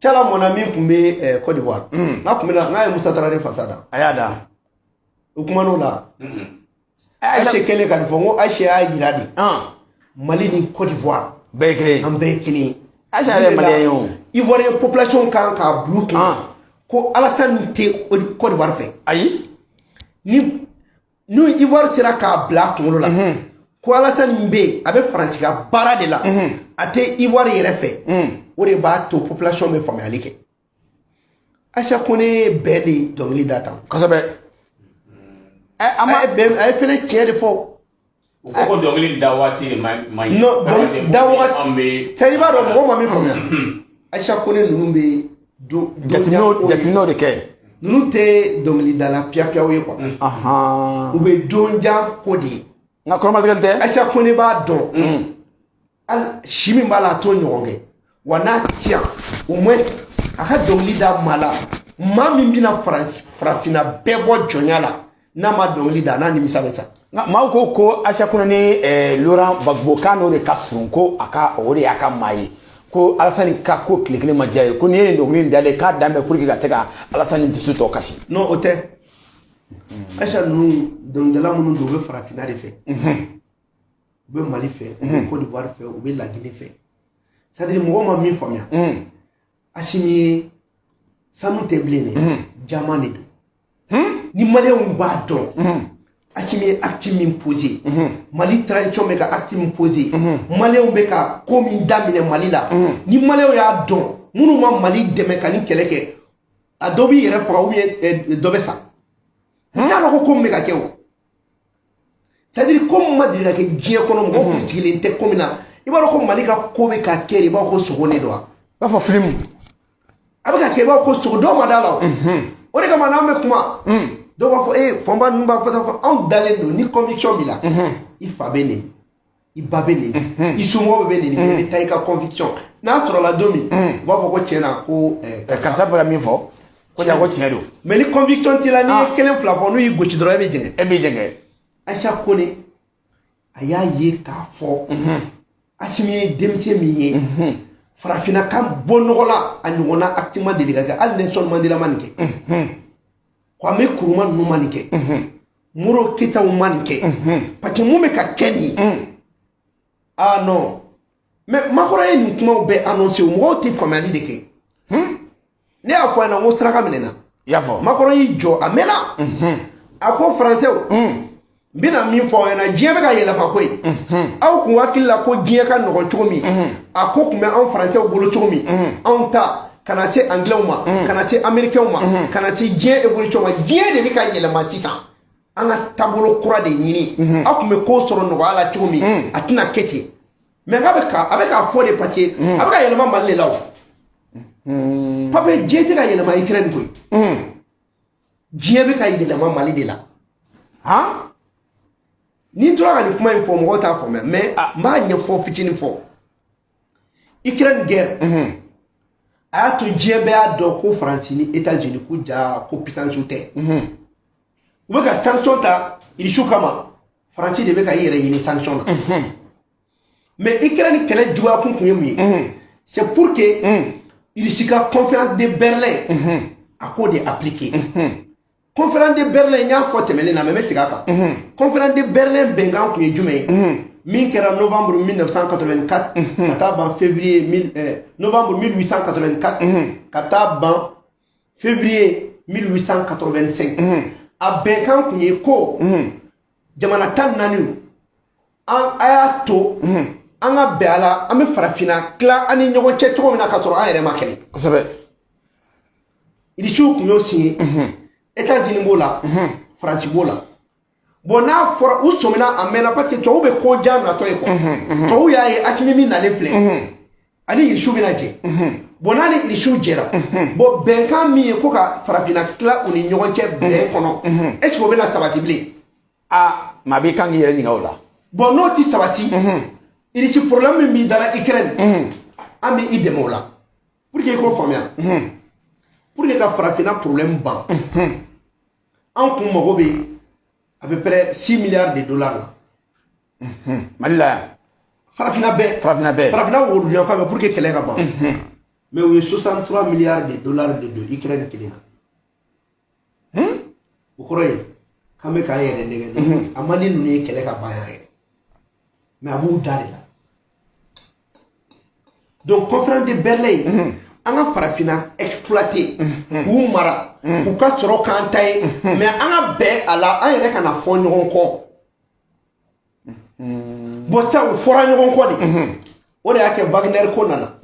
Cala mɔna min tun bɛ Côte d'Ivoire, n'a tun bɛ na, n'a ye Musa Tarawele fasa da. A y'a da. O kuman'o la, Aïcha kɛlen ka nin fɔ, n ko Aïcha y'a yira de, Mali ni Côte d'Ivoire bɛɛ ye kelen ye. An bɛɛ ye kelen ye. Aïcha yɛrɛ ye maliyɛn ye o. Ivoirien population kan k'a bila u kun ko Alassane tɛ Côte d'Ivoire fɛ. Ayi. Ni Ivoire sera k'a bila a kunkolo la ko Alassane bɛ yen, a bɛ Faransi ka baara de la, a tɛ Ivoire yɛrɛ fɛ, o de b'a to population bɛ faamuyali kɛ. Aïcha Koné ye bɛɛ de dɔnkili da tan. Kosɛbɛ. Ɛ, a ma A ye bɛn, a ye fɛnɛ tiɲɛ de fɔ. U ko ko dɔnkili da waati de ma ɲi. Non, donc da wagati Anw bɛ c'est i b'a dɔn, mɔgɔ ma min faamuya, Aïcha Koné ninnu bɛ do Jateminɛw de kɛ. Ninnu tɛ dɔnkilidala piyapiyaw ye quoi. U bɛ donjan ko de ye. Nka kɔrɔmatigɛli tɛ. Aïcha Koné b'a dɔn, hali si min b'a la, a t'o ɲɔgɔn kɛ wa. N'a ti yan, au moins a ka dɔnkili da maa la, maa min bɛna farafinna bɛɛ bɔ jɔnya la. N'a ma dɔnkili da, n'a nimisa bɛ sa. Nka maaw ko ko Aïcha Koné ni Laurent Gbagbo k'a n'o de ka surun, ko a ka o de y'a ka maa ye, ko Alassane ka ko tile kelen ma diya ye, ko n'i ye nin dɔnkili in dalen k'a dan bɛ pour que ka se ka Alassane dusu tɔ kasi. Non, o tɛ. Aïcha ninnu, dɔnkilidala minnu don, u bɛ farafinna de fɛ, u bɛ Mali fɛ, u bɛ Côte d'Ivoire fɛ, u bɛ Laginɛ fɛ. C'est à dire, mɔgɔ ma min faamuya, Assimi ye sanu tɛ bilen dɛ, diamant de don. Ni maliyɛnw b'a dɔn, Assimi ye acte min posé, Mali transition bɛ ka acte min posé, maliyɛnw bɛ ka ko min daminɛ Mali la, ni maliyɛnw y'a dɔn, minnu ma Mali dɛmɛ ka nin kɛlɛ kɛ, a dɔ b'i yɛrɛ faga ou bien dɔ bɛ sa. N t'a dɔn ko min bɛ ka kɛ o, c'est à dire ko min ma deli ka kɛ diɲɛ kɔnɔ, mɔgɔw kun sigilen tɛ ko min na. I b'a dɔn ko Mali ka ko bɛ ka kɛ de, i b'a fɔ ko sogo ne don wa. I b'a fɔ film. A bɛ ka kɛ i b'a fɔ ko sogo, dɔw ma da la o. O de kama n'an bɛ kuma, dɔw b'a fɔ ee, fɔnba ninnu b'a fɔ tan. Anw dalen don ni conviction b'i la, i fa bɛ neni, i ba bɛ neni, i somɔgɔw bɛ neni, i bɛ taa i ka conviction. N'a sɔrɔla don min, u b'a fɔ ko tiɲɛ na ko Karisa bɛ ka min fɔ ko ja, ko tiɲɛ don. Mais ni conviction t'i la, n'i ye kelen fila fɔ, n'u y'i gosi dɔrɔn, e bɛ jɛngɛ. E b'i jɛngɛ. Aïcha Koné, a y'a ye k'a fɔ Assimi ye denmisɛn min ye farafinna ka bɔ nɔgɔ la, a ɲɔgɔnna acte ma deli ka kɛ. Hali Nelson Mandela ma nin kɛ, Kwame Nkrumah ninnu ma nin kɛ, Modibo Keïtaw ma nin kɛ, parce que mun bɛ ka kɛ nin ye? Ah non, mais Macron ye nin kumaw bɛɛ annoncé, o mɔgɔw tɛ faamuyali de kɛ. Ne y'a fɔ a ɲɛna n ko saraka minɛna. I y'a fɔ. Macron y'i jɔ a mɛnna, a ko français, N bɛna min fɔ aw ɲɛna, diɲɛ bɛ ka yɛlɛma koyi. Aw kun hakili la ko diɲɛ ka nɔgɔn cogo min, a ko tun bɛ anw Faransɛw bolo cogo min, anw ta ka na se Anglais ma, ka na se Américains ma, ka na se diɲɛ évolution ma. Diɲɛ de bɛ ka yɛlɛma sisan. An ka taabolo kura de ɲini. Aw tun bɛ ko sɔrɔ nɔgɔya la cogo min, a tɛna kɛ ten. Mais k'a bɛ ka a bɛ k'a fɔ de, parce que a bɛ ka yɛlɛma Mali de la. O pape, diɲɛ tɛ ka yɛlɛma Ukraine koyi, diɲɛ bɛ ka yɛlɛma Mali de la. Han. Ni n tora ka nin kuma in fɔ, mɔgɔw t'a faamuya, mais n b'a ɲɛfɔ fitinin fɔ. Ukraine guerre, a y'a to diɲɛ bɛɛ y'a dɔn ko Faransi ni États-Unis ko ja ko puissance tɛ. U bɛ ka sanction ta Irisiw kama, Faransi de bɛ ka i yɛrɛ ɲini sanction na. Mais Ukraine kɛlɛ juguya kun ye mun ye? C'est pour que Irisi ka Conférence de Berlin, a k'o de appliquer. Conférence de Berlin, n y'a fɔ tɛmɛnen na, mais n bɛ segin a kan. Conférence de Berlin bɛnkan kun ye jumɛn ye? Min kɛra novembre 1984 ka taa ban février mille, novembre 1884 ka taa ban février 1885. A bɛnkan kun ye ko jamana 14, an a y'a to an ka bɛn a la, an bɛ farafinna tila an ni ɲɔgɔn cɛ cogo min na, ka sɔrɔ an yɛrɛ ma kɛlɛ. Irisiw kun y'o signé, États-Unis b'o la, Faransi b'o la. Bon, n'a fɔra u sɔmina a mɛnna, parce que tubabuw bɛ ko jan natɔ ye quoi. Tubabuw y'a ye Asimi min nalen filɛ, ani Irisiw bɛna jɛ. Bon, n'a ni Irisiw jɛra, bon, bɛnkan min ye ko ka farafinna tila u ni ɲɔgɔn cɛ bɛn kɔnɔ, est ce que o bɛna sabati bilen? Aa, maa b'i kan k'i yɛrɛ ɲininka o la. Bon, n'o ti sabati, Irisi problème min b'i dara Ukraine, an bɛ i dɛmɛ o la pour que i k'o faamuya. Pour que ka farafinna problème ban, an kun mago bɛ à peu près 6 milliards de dollars la. Mali la yan? Farafinna bɛɛ. Farafinna bɛɛ. Farafinna worodugu fan fɛ, pour que kɛlɛ ka ban. Mais u ye 63 milliards de dollars de don Ukraine kelen na. O kɔrɔ ye k'an bɛ k'an yɛrɛ nɛgɛ. A man di ninnu ye kɛlɛ ka ban yan yɛrɛ, mais a b'u da de la. Donc Conférence de Berlin, an ka farafinna exploiter, k'u mara, k'u ka sɔrɔ k'an ta ye, mais an ka bɛn a la, an yɛrɛ kana fɔ ɲɔgɔn kɔ. Bon, sisan u fɔra ɲɔgɔn kɔ de, o de y'a kɛ Wagner ko nana,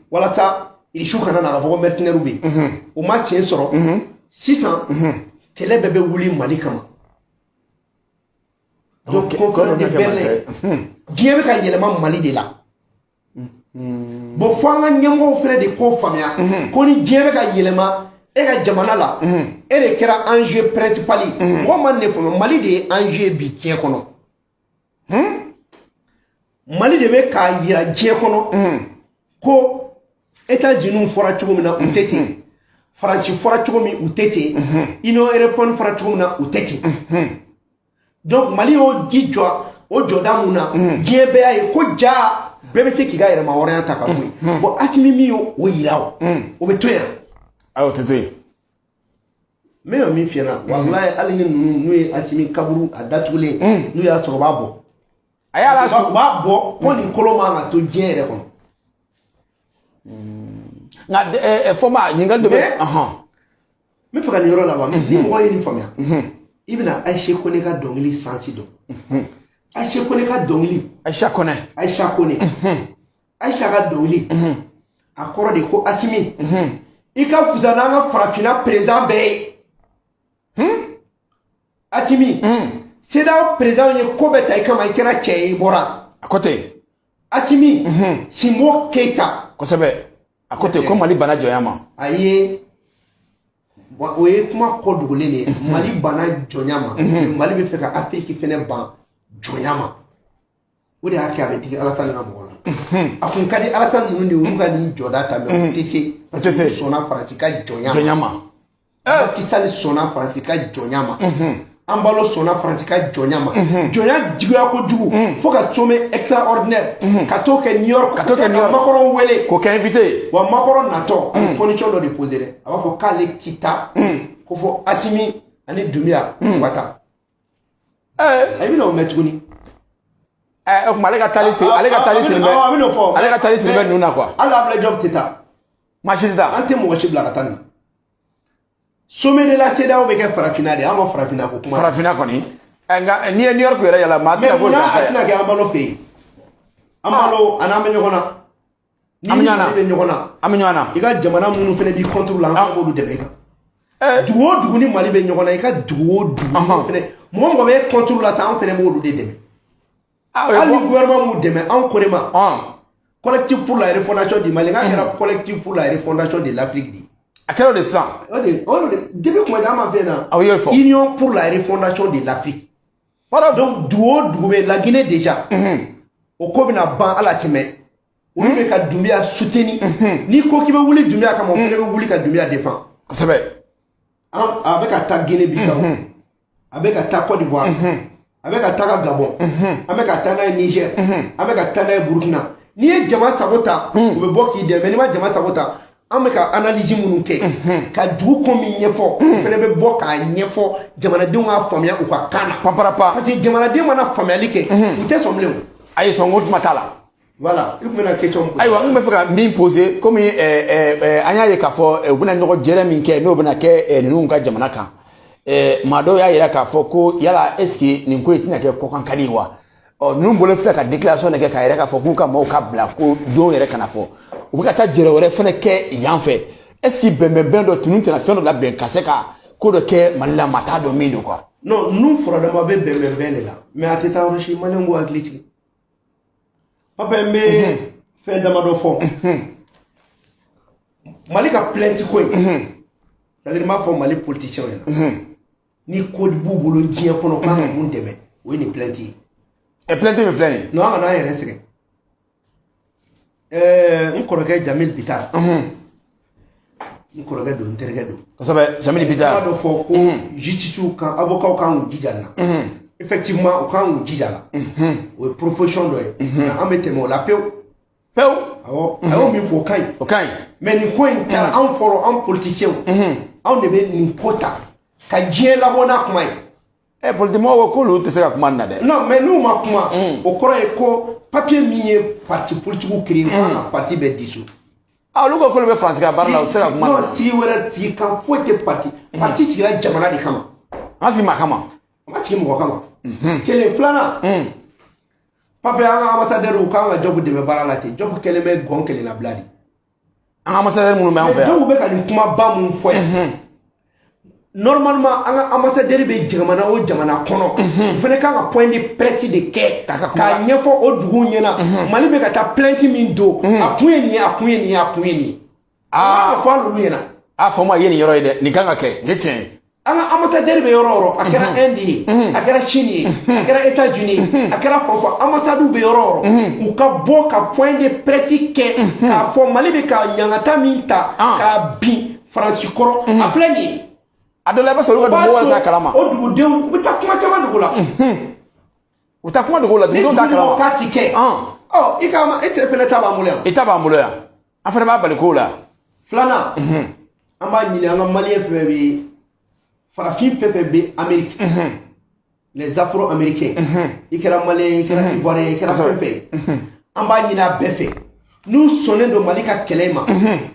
walasa Irisiw kana na ka fɔ ko mercenaires bɛ yen. O ma sen sɔrɔ. Sisan kɛlɛ bɛɛ bɛ wuli Mali kama. Donc Conférence de Berlin, diɲɛ bɛ ka yɛlɛma Mali de la. Bon, fo an ka ɲɛmɔgɔw fɛnɛ de k'o faamuya ko ni diɲɛ bɛ ka yɛlɛma e ka jamana la, e de kɛra enjeu principal ye. Mɔgɔ ma ne faamuya, Mali de ye enjeu bi diɲɛ kɔnɔ. Mali de bɛ k'a yira diɲɛ kɔnɔ ko États-Unis fɔra cogo min na, u tɛ ten. Faransi fɔra cogo min, u tɛ ten. Union européenne fɔra cogo min na, u tɛ ten. Donc Mali y'o ji jɔ o jɔda mun na, diɲɛ bɛɛ y'a ye ko ja bɛɛ bɛ se k'i ka yɛrɛma hɔrɔnya ta ka bɔ yen. Bon, Asimi min y'o o yira, o o bɛ to yan. Ayi, o tɛ to yen. N bɛ min f'i ɲɛna, walayi, hali ni ninnu n'u ye Asimi kaburu a datugulen, n'u y'a sɔrɔ, u b'a bɔ. A y'a la. U b'a bɔ ko nin kolo man ka to diɲɛ yɛrɛ kɔnɔ. Nka Fɔnba, ɲininkali dɔ bɛ. N bɛ fɛ ka nin yɔrɔ laban. Ni mɔgɔ ye nin faamuya, i bɛna Ayise Kone ka dɔnkili sansi dɔn. Ayise Kone ka dɔnkili. Ayisa Kɔnɛ. Ayisa Kone, Ayisa ka dɔnkili, a kɔrɔ de ko Asimi, i ka fusa n'an ka farafinna président bɛɛ ye. Asimi, CEDEAO président ye ko bɛɛ ta i kama, i kɛra cɛ ye, i bɔra. A ko ten. Asimi, Sinbo Keyita. Kosɛbɛ, a ko ten ko Mali bana jɔnya ma. A ye, o ye kuma kɔ dogolen de ye. Mali banna jɔnya ma, Mali bɛ fɛ ka Afiriki fɛnɛ ban jɔnya ma. O de y'a kɛ a bɛ digi Alasani ka mɔgɔ la. A kun ka di Alasani ninnu de ye, olu ka nin jɔda ta, mais u tɛ se. U tɛ se. U sɔnna Faransi ka jɔnya ma. Jɔnya ma. Macky Sall sɔnna Faransi ka jɔnya ma. Embalo sɔnna Faransi ka jɔnya ma. Jɔnya juguya kojugu fo ka sommet extraordinaire ka t'o kɛ New York. Ka t'o kɛ New York. Macron wele. K'o kɛ invité. Wa Macron natɔ, a bɛ condition dɔ de poser dɛ. A b'a fɔ k'ale ti taa ko fɔ Asimi ani Doumbouya u ka taa. A bɛna o mɛn tuguni. O tuma ale ka taali sen bɛ A bɛn'o fɔ. Ale ka taali sen bɛ ninnu na quoi. Hali Abdoulaye Diop tɛ taa. Maa si tɛ taa. An tɛ mɔgɔ si bila ka taa nin na. Sommet de la CEDEAO bɛ kɛ farafinna de, an ma farafinna ko kuma. Farafinna kɔni. Nka n'i ye New York yɛrɛ yala, maa Mais tɛna ko munna a janfa. tɛna kɛ Embaló fɛ yen? Embaló, a n'an bɛ ɲɔgɔn na. Ni An bɛ ɲɔgɔn na. Mali bɛ ɲɔgɔn na. An bɛ ɲɔgɔn na. I ka jamana minnu fana b'i contre la, an fana b'olu dɛmɛ i kan. Dugu o dugu ni Mali bɛ ɲɔgɔn na, i ka dugu o dugu fana, mɔgɔ o mɔgɔ bɛ contre la sa, an fana b'olu de dɛmɛ. Ah, o ye Hali ni bɔ. gouvernement m'u dɛmɛ, anw korema Collectif pour la refondation du Mali, n'a kɛra Collectif pour la refondation de l'Afrique de. A kɛra o de sisan. O de depuis kuma caman an m'a fɛ na. Aw y'o fɔ. Union pour la refondation de l'Afrique. Voilà. Donc dugu o dugu bɛ la Guinée déjà, o ko bɛna ban ala tɛmɛ. Olu bɛ ka Doumbouya soutenir. N'i ko k'i bɛ wuli Doumbouya kama, o fana bɛ wuli ka Doumbouya défend. An a bɛ ka taa Guinée Bissau, a bɛ ka taa Côte d'Ivoire, a bɛ ka taa Gabon, an bɛ ka taa n'a ye Niger, an bɛ ka taa n'a ye Burkina. N'i ye jama sago ta, u bɛ bɔ k'i dɛmɛ. N'i ma jama sago ta, an bɛ ka analyse minnu kɛ ka dugu ko min ɲɛfɔ, o fana bɛ bɔ k'a ɲɛfɔ jamanadenw k'a faamuya u ka kan na. Paparapa. Parce que jamanaden mana faamuyali kɛ, u tɛ sɔn bilen o. Ayi, sɔn ko kuma t'a la. Voilà, i tun bɛna question min poser. Ayiwa, n tun bɛ fɛ ka min poser, komi an y'a ye k'a fɔ u bɛna ɲɔgɔn jɛrɛ min kɛ, n'o bɛna kɛ ninnu ka jamana kan, maa dɔw y'a yira k'a fɔ ko yala est ce que nin ko in tɛna kɛ kɔkan kali ye wa? Ɔ, ninnu bolo filɛ ka déclaration de kɛ k'a yɛrɛ k'a fɔ k'u ka maaw ka bila ko don yɛrɛ kana fɔ, u bɛ ka taa jɛrɛ wɛrɛ fɛnɛ kɛ yan fɛ. Est ce que bɛnbɛnbɛn dɔ tunu tɛna fɛn dɔ labɛn ka se ka ko dɔ kɛ Mali la, maa t'a dɔn min don quoi? Non, ninnu furadama bɛ bɛnbɛnbɛn de la, mais a tɛ taa yɔrɔ si. Maliyɛnw k'u hakili sigi. Papa, n bɛ fɛn damadɔ fɔ. Mali ka plainte ko in, c'est à dire n b'a fɔ Mali politicien ɲɛna, ni ko b'u bolo diɲɛ kɔnɔ k'an ka mun dɛmɛ, o ye nin plainte ye. Plainte min filɛ nin ye. Non, an kana an yɛrɛ sɛgɛn. N kɔrɔkɛ Jamil Bittar, n kɔrɔkɛ don, n terikɛ don. Kosɛbɛ, Jamil Kuma Bittar. dɔ fɔ ko justice kan, avocat kan k'u jija nin na. Effectivement, u kan k'u jija la, o ye proposition dɔ ye, mais an bɛ tɛmɛ o la pewu. Pewu. Awɔ, a y'o min fɔ, o ka ɲi. O ka ɲi. Mais nin ko in kɛra anw fɔlɔ, anw politiciens, anw de bɛ nin ko ta ka diɲɛ labɔ n'a kuma ye. Politique mɔgɔw ko k'olu tɛ se ka kuma nin na dɛ. Non, mais n'u ma kuma, o kɔrɔ ye ko papier min ye parti politique créé, k'an ka parti bɛɛ dissous. Ah, olu ko k'olu bɛ Faransi ka baara la, u tɛ se ka kuma nin Non, na. sigi wɛrɛ, sigi kan foyi tɛ parti. Parti sigira jamana de kama. An sigi maa kama. A ma sigi mɔgɔ kama. Kelen, filanan, papier, an ka ambassadeur, u kan ka Diop dɛmɛ baara la ten. Diop kɛlen bɛ gɔn kelen na bila de. An ka ambassadeur minnu bɛ an fɛ yan. Dɔw bɛ ka nin kumaba mun fɔ yan, normalement an ka ambassadeur bɛ jamana o jamana kɔnɔ, u fana kan ka point de presse de kɛ K'a ka kuma k'a ɲɛfɔ o duguw ɲɛna, Mali bɛ ka taa plainte min don, a kun ye nin ye, a kun ye nin ye, a kun ye nin ye. Ah. A kan ka fɔ hali olu ɲɛna. A fɔ ma ye nin yɔrɔ ye dɛ, nin kan ka kɛ, nin ye tiɲɛ ye. An ka ambassadeur bɛ yɔrɔ o yɔrɔ, a kɛra Inde ye, a kɛra Chine ye, a kɛra États-Unis ye, a kɛra fan o fan, ambassade bɛ yɔrɔ o yɔrɔ, u ka bɔ ka point de presse kɛ k'a fɔ Mali bɛ ka ɲangata min ta k'a bin Faransi kɔrɔ, a filɛ nin ye. A dɔ la, i b'a sɔrɔ olu ka dugu wɛrɛ t'a kalama. O dugudenw, u bɛ taa kuma caman dogo la. U taa kuma dogo la, Ni dugudenw t'a dugu mɔgɔ kalama. k'a ti kɛ, ɔ, i ka e tɛ fɛnɛ ta b'an bolo yan. I ta b'an bolo yan, an fana b'a bali kow la. Filanan, an b'a ɲini an ka Maliyɛn fɛn fɛn bɛ, farafin fɛn fɛn bɛ Amérique, les afro américains, i kɛra Maliyɛn ye, i kɛra Ivoirien ye, i kɛra fɛn fɛn ye, an b'a ɲini a bɛɛ fɛ, n'u sɔnnen don Mali ka kɛlɛ ma,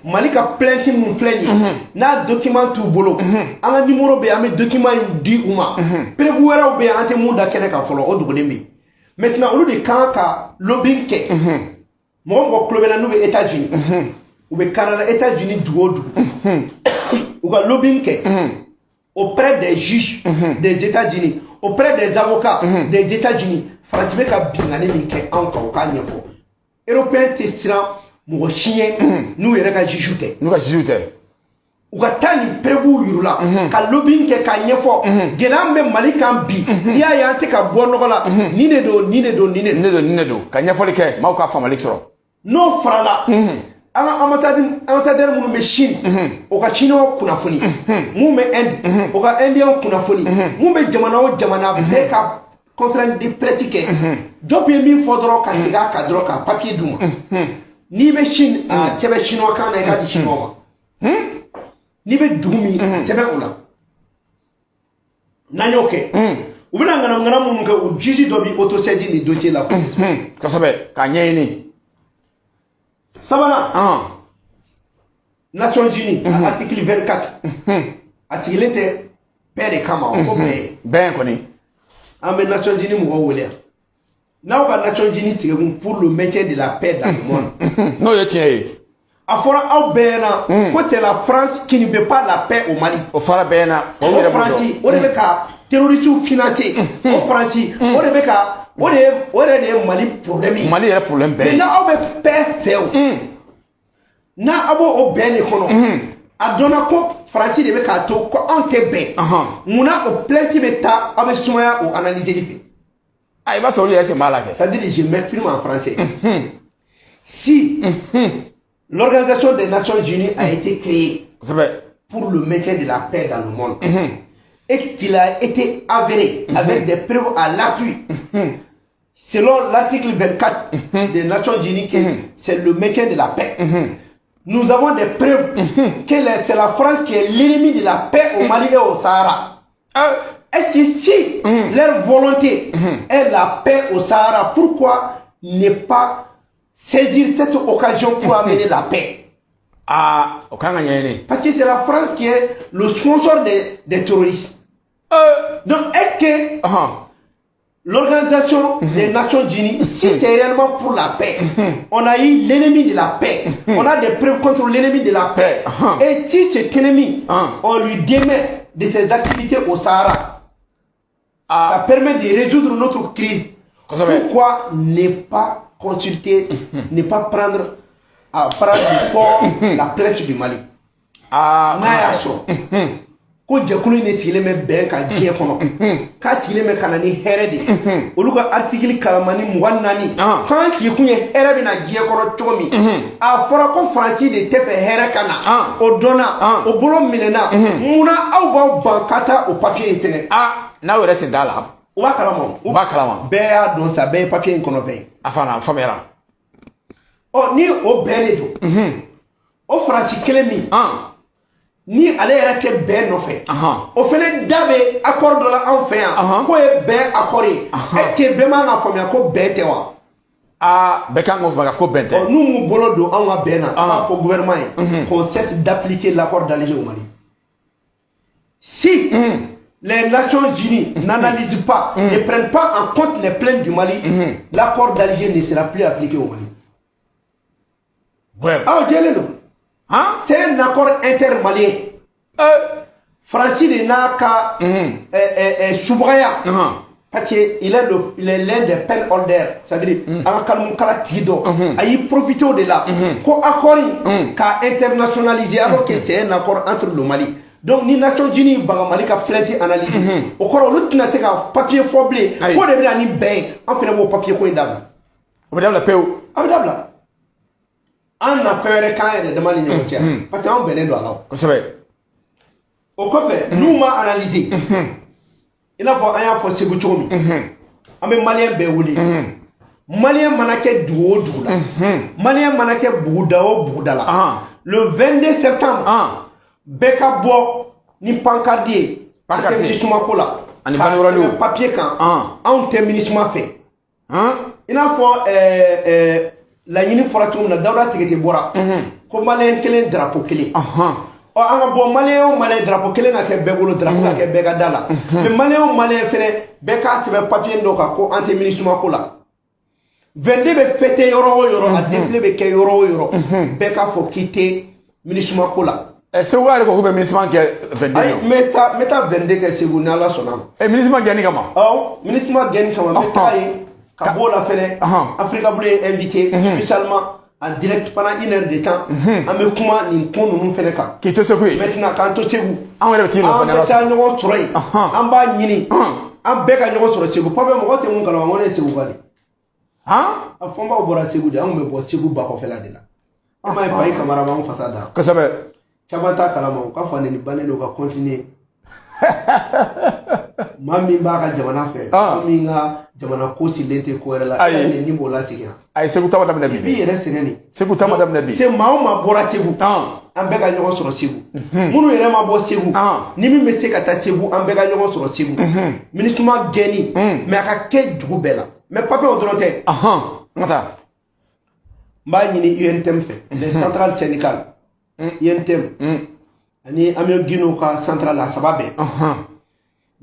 Mali ka plainte mun filɛ nin ye, n'a document t'u bolo, an ka numéro bɛ yen, an bɛ document in di u ma. Preuve wɛrɛw bɛ yen, an tɛ mun da kɛnɛ kan fɔlɔ, o dogolen bɛ yen. Maintenant, olu de kan ka lobbying kɛ. Mɔgɔ mɔgɔ tulo bɛ na, n'u bɛ États-Unis, u bɛ Canada, États-Unis dugu o dugu, u ka lobbying kɛ auprès des juges des États-Unis, auprès des avocats des États-Unis. Faransi bɛ ka binkanni min kɛ anw kan, o k'a ɲɛfɔ. Européen tɛ siran mɔgɔ si ɲɛ n'u yɛrɛ ka juge tɛ. N'u ka juge tɛ. U ka taa nin preuve yir'u la, ka lobbying kɛ k'a ɲɛfɔ gɛlɛya min bɛ Mali kan bi. N'i y'a ye an tɛ ka bɔ nɔgɔ la, nin de don, nin de don, nin de don. Nin de don, nin de don, ka ɲɛfɔli kɛ, maaw ka faamuyali sɔrɔ. N'o farala an ka ambassadeur minnu bɛ Chine, o ka Chinois kunnafoni, mun bɛ Inde, o ka Indien kunnafoni, mun bɛ jamana o jamana, bɛɛ ka conférence de presse kɛ. Diop ye min fɔ dɔrɔn, ka segin a kan dɔrɔn, ka papier d'u ma. N'i bɛ Chine, a sɛbɛn chinois kan na, i k'a di chinois ma. N'i bɛ dugu min, a sɛbɛn o la. N'an y'o kɛ, u bɛna ŋanamuŋanamu minnu kɛ, o juge dɔ bɛ autosaisir nin dossier la. Kosɛbɛ, k'a ɲɛɲini. Sabanan, Nations Unies, article 24, a sigilen tɛ bɛɛ de kama, o ko bɛɛ ye. Bɛn kɔni. An bɛ Nations Unies mɔgɔw wele yan. N'aw ka Nations Unies sigikun pour le maintien de la paix dans le monde, N'o ye tiɲɛ ye. A fɔra aw bɛɛ ɲɛna ko c'est la France qui ne veut pas la paix au Mali. O fɔra bɛɛ ɲɛna. O O yɛrɛ b'o dɔn. Faransi, o de bɛ ka terroristes financer. O Faransi, o de bɛ ka o de ye o yɛrɛ de ye Mali problème ye. Mali yɛrɛ problème bɛɛ Mais ye. N'aw bɛ paix fɛ, o n'a aw b'o o bɛn de kɔnɔ, a dɔnna ko Faransi de bɛ k'a to ko anw tɛ bɛn. Munna o plainte bɛ taa, aw bɛ sumaya o analyser fɛ? Ah, i b'a sɔrɔ olu yɛrɛ sen b'a la kɛ. C'est-à-dire, je m'exprime en français. Si l'Organisation des Nations Unies a été créée pour le maintien de la paix dans le monde et qu'il a été avéré avec des preuves à l'appui, selon l'article 24 des Nations Unies, que c'est le maintien de la paix. Nous avons des preuves que c'est la France qui est l'ennemi de la paix au Mali et au Sahara. Est-ce que si leur volonté est la paix au Sahara, pourquoi ne pas saisir cette occasion pour amener la paix? Ah, o kan ka ɲɛɲini. Parce que c'est la France qui est le sponsor des terroristes. Donc, est-ce que l'Organisation des Nations Unies, si c'est réellement pour la paix, on a eu l'ennemi de la paix, on a des preuves contre l'ennemi de la paix, et si cet ennemi, on lui démet de ses activités au Sahara, ça permet de résoudre notre crise. Pourquoi ne pas consulter, ne pas prendre à prendre du corps la plainte du Mali? N'a y'a sɔrɔ ko jɛkulu in de sigilen bɛ bɛn kan diɲɛ kɔnɔ, k'a sigilen bɛ ka na ni hɛrɛ de ye, olu ka article kalamani 24, k'an sigikun ye hɛrɛ bɛ na diɲɛ kɔnɔ cogo min, a fɔra ko Faransi de tɛ fɛ hɛrɛ ka na, o dɔnna, o bolo minɛna, munna aw b'aw ban ka taa o papier in sɛgɛ? Ah, n'aw yɛrɛ sen t'a la. U b'a kalama. U b'a kalama. Bɛɛ y'a dɔn sa, bɛɛ ye papier in kɔnɔ fɛn ye. A fana a faamuyara. Ɔ, ni o bɛn de don, o Faransi kelen min ni ale yɛrɛ tɛ bɛn nɔfɛ, o fɛnɛ da bɛ accord dɔ la anw fɛ yan k'o ye bɛn accord ye, est ce que bɛɛ man ka faamuya ko bɛn tɛ wa? Aa, bɛɛ kan k'o faamuya k'a fɔ ko bɛn tɛ. Ɔ, n'u m'u bolo don anw ka bɛn na, an b'a fɔ gouvernement ye qu'on cesse d'appliquer l'accord d'Alger au Mali. Si les Nations Unies n'analysent pas, ne prennent pas en compte les plaintes du Mali, l'accord d'Alger ne sera plus appliqué au Mali. Ah, jɛlen don. C'est un accord intermalien. Faransi de n'a ka subagaya, parce que il est l'un des pen holders, c'est-à-dire an ka kalimukala tigi dɔ, a y'i profité o de la ko accord in k'a internationaliser, alors que c'est un accord entre le Mali. Donc ni Nations Unies ban ka Mali ka plainte analyser, o kɔrɔ olu tɛna se ka papier fɔ bilen k'o de bɛna ni bɛn ye. An fana b'o papier ko in dabila. O bɛ dabila pewu. A bɛ dabila. An na fɛn wɛrɛ k'an yɛrɛ dama ni ɲɔgɔn cɛ, parce que anw bɛnnen don a la o. O kɔfɛ, n'u ma analyser, i n'a fɔ an y'a fɔ Segu cogo min, an bɛ Malien bɛɛ wele. Malien mana kɛ dugu o dugu la, Malien mana kɛ buguda o buguda la, le 22 septembre, bɛɛ ka bɔ ni pancarte ye. An tɛ Pancarte. MINUSMA ko la. Ani K'a banderole. sɛbɛn papier kan, anw tɛ MINUSMA fɛ. I n'a fɔ laɲini fɔra cogo min na, Dawuda Tigete bɔra ko Malien kelen, drapeau kelen. Ɔ, an ka bɔ, Malien o Malien, drapeau kelen ka kɛ bɛɛ bolo, drapeau ka kɛ bɛɛ ka da la. Mais Malien o Malien fɛnɛ, bɛɛ k'a sɛbɛn papier dɔ kan ko an tɛ MINUSMA ko la. 22 bɛ fêter yɔrɔ o yɔrɔ, a défilé bɛ kɛ yɔrɔ o yɔrɔ, bɛɛ k'a fɔ k'i tɛ MINUSMA ko la. Ɛ, Segu yɛrɛ ko k'u bɛ MINUSMA kɛ 22. Ayi, n bɛ taa 22 kɛ Segu ni Ala sɔnna a ma. Ɛ, MINUSMA gɛnni kama. Awɔ, MINUSMA gɛnni kama, n bɛ taa yen. Ka b'o la fɛnɛ, Africa Blue ye invité spécialement en direct pendant une heure de temps. An bɛ kuma nin ko ninnu fɛnɛ kan. K'i to Segu yen. Maintenant, k'an to Segu. Anw yɛrɛ bɛ t'i nɔfɛ An ni bɛ Ala taa sɔnna. ɲɔgɔn sɔrɔ yen. An b'a ɲini an bɛɛ ka ɲɔgɔn sɔrɔ Segu. Pape, mɔgɔ tɛ mun kalama, n ko ne ye Segu ka de. A fɔnbaw bɔra Segu de, an kun bɛ bɔ Segu ba kɔfɛla de la. E m'a ye, Bayi Kamara b'an fasa da. Caman t'a kalama, u ka fa neni bannen don ka continuer. Maa min b'a ka jamana fɛ, maa min ka jamana ko sigilen tɛ ko wɛrɛ la, Ayi. e neni b'o lasegin yan. Ayi, Segu ta ma daminɛ I bi. b'i yɛrɛ sɛgɛn de. Segu ta ma daminɛ bi. Se maa o maa bɔra Segu, an bɛɛ ka ɲɔgɔn sɔrɔ Segu. Minnu yɛrɛ ma bɔ Segu, ni min bɛ se ka taa Segu, an bɛɛ ka ɲɔgɔn sɔrɔ Segu. MINUSMA gɛnni, mais a ka kɛ dugu bɛɛ la. Mais papier, o dɔrɔn tɛ. An ka taa. N b'a ɲini UNTM fɛ, les centrales syndicales, UNTM ani Amion Guino ka centrale, a saba bɛɛ.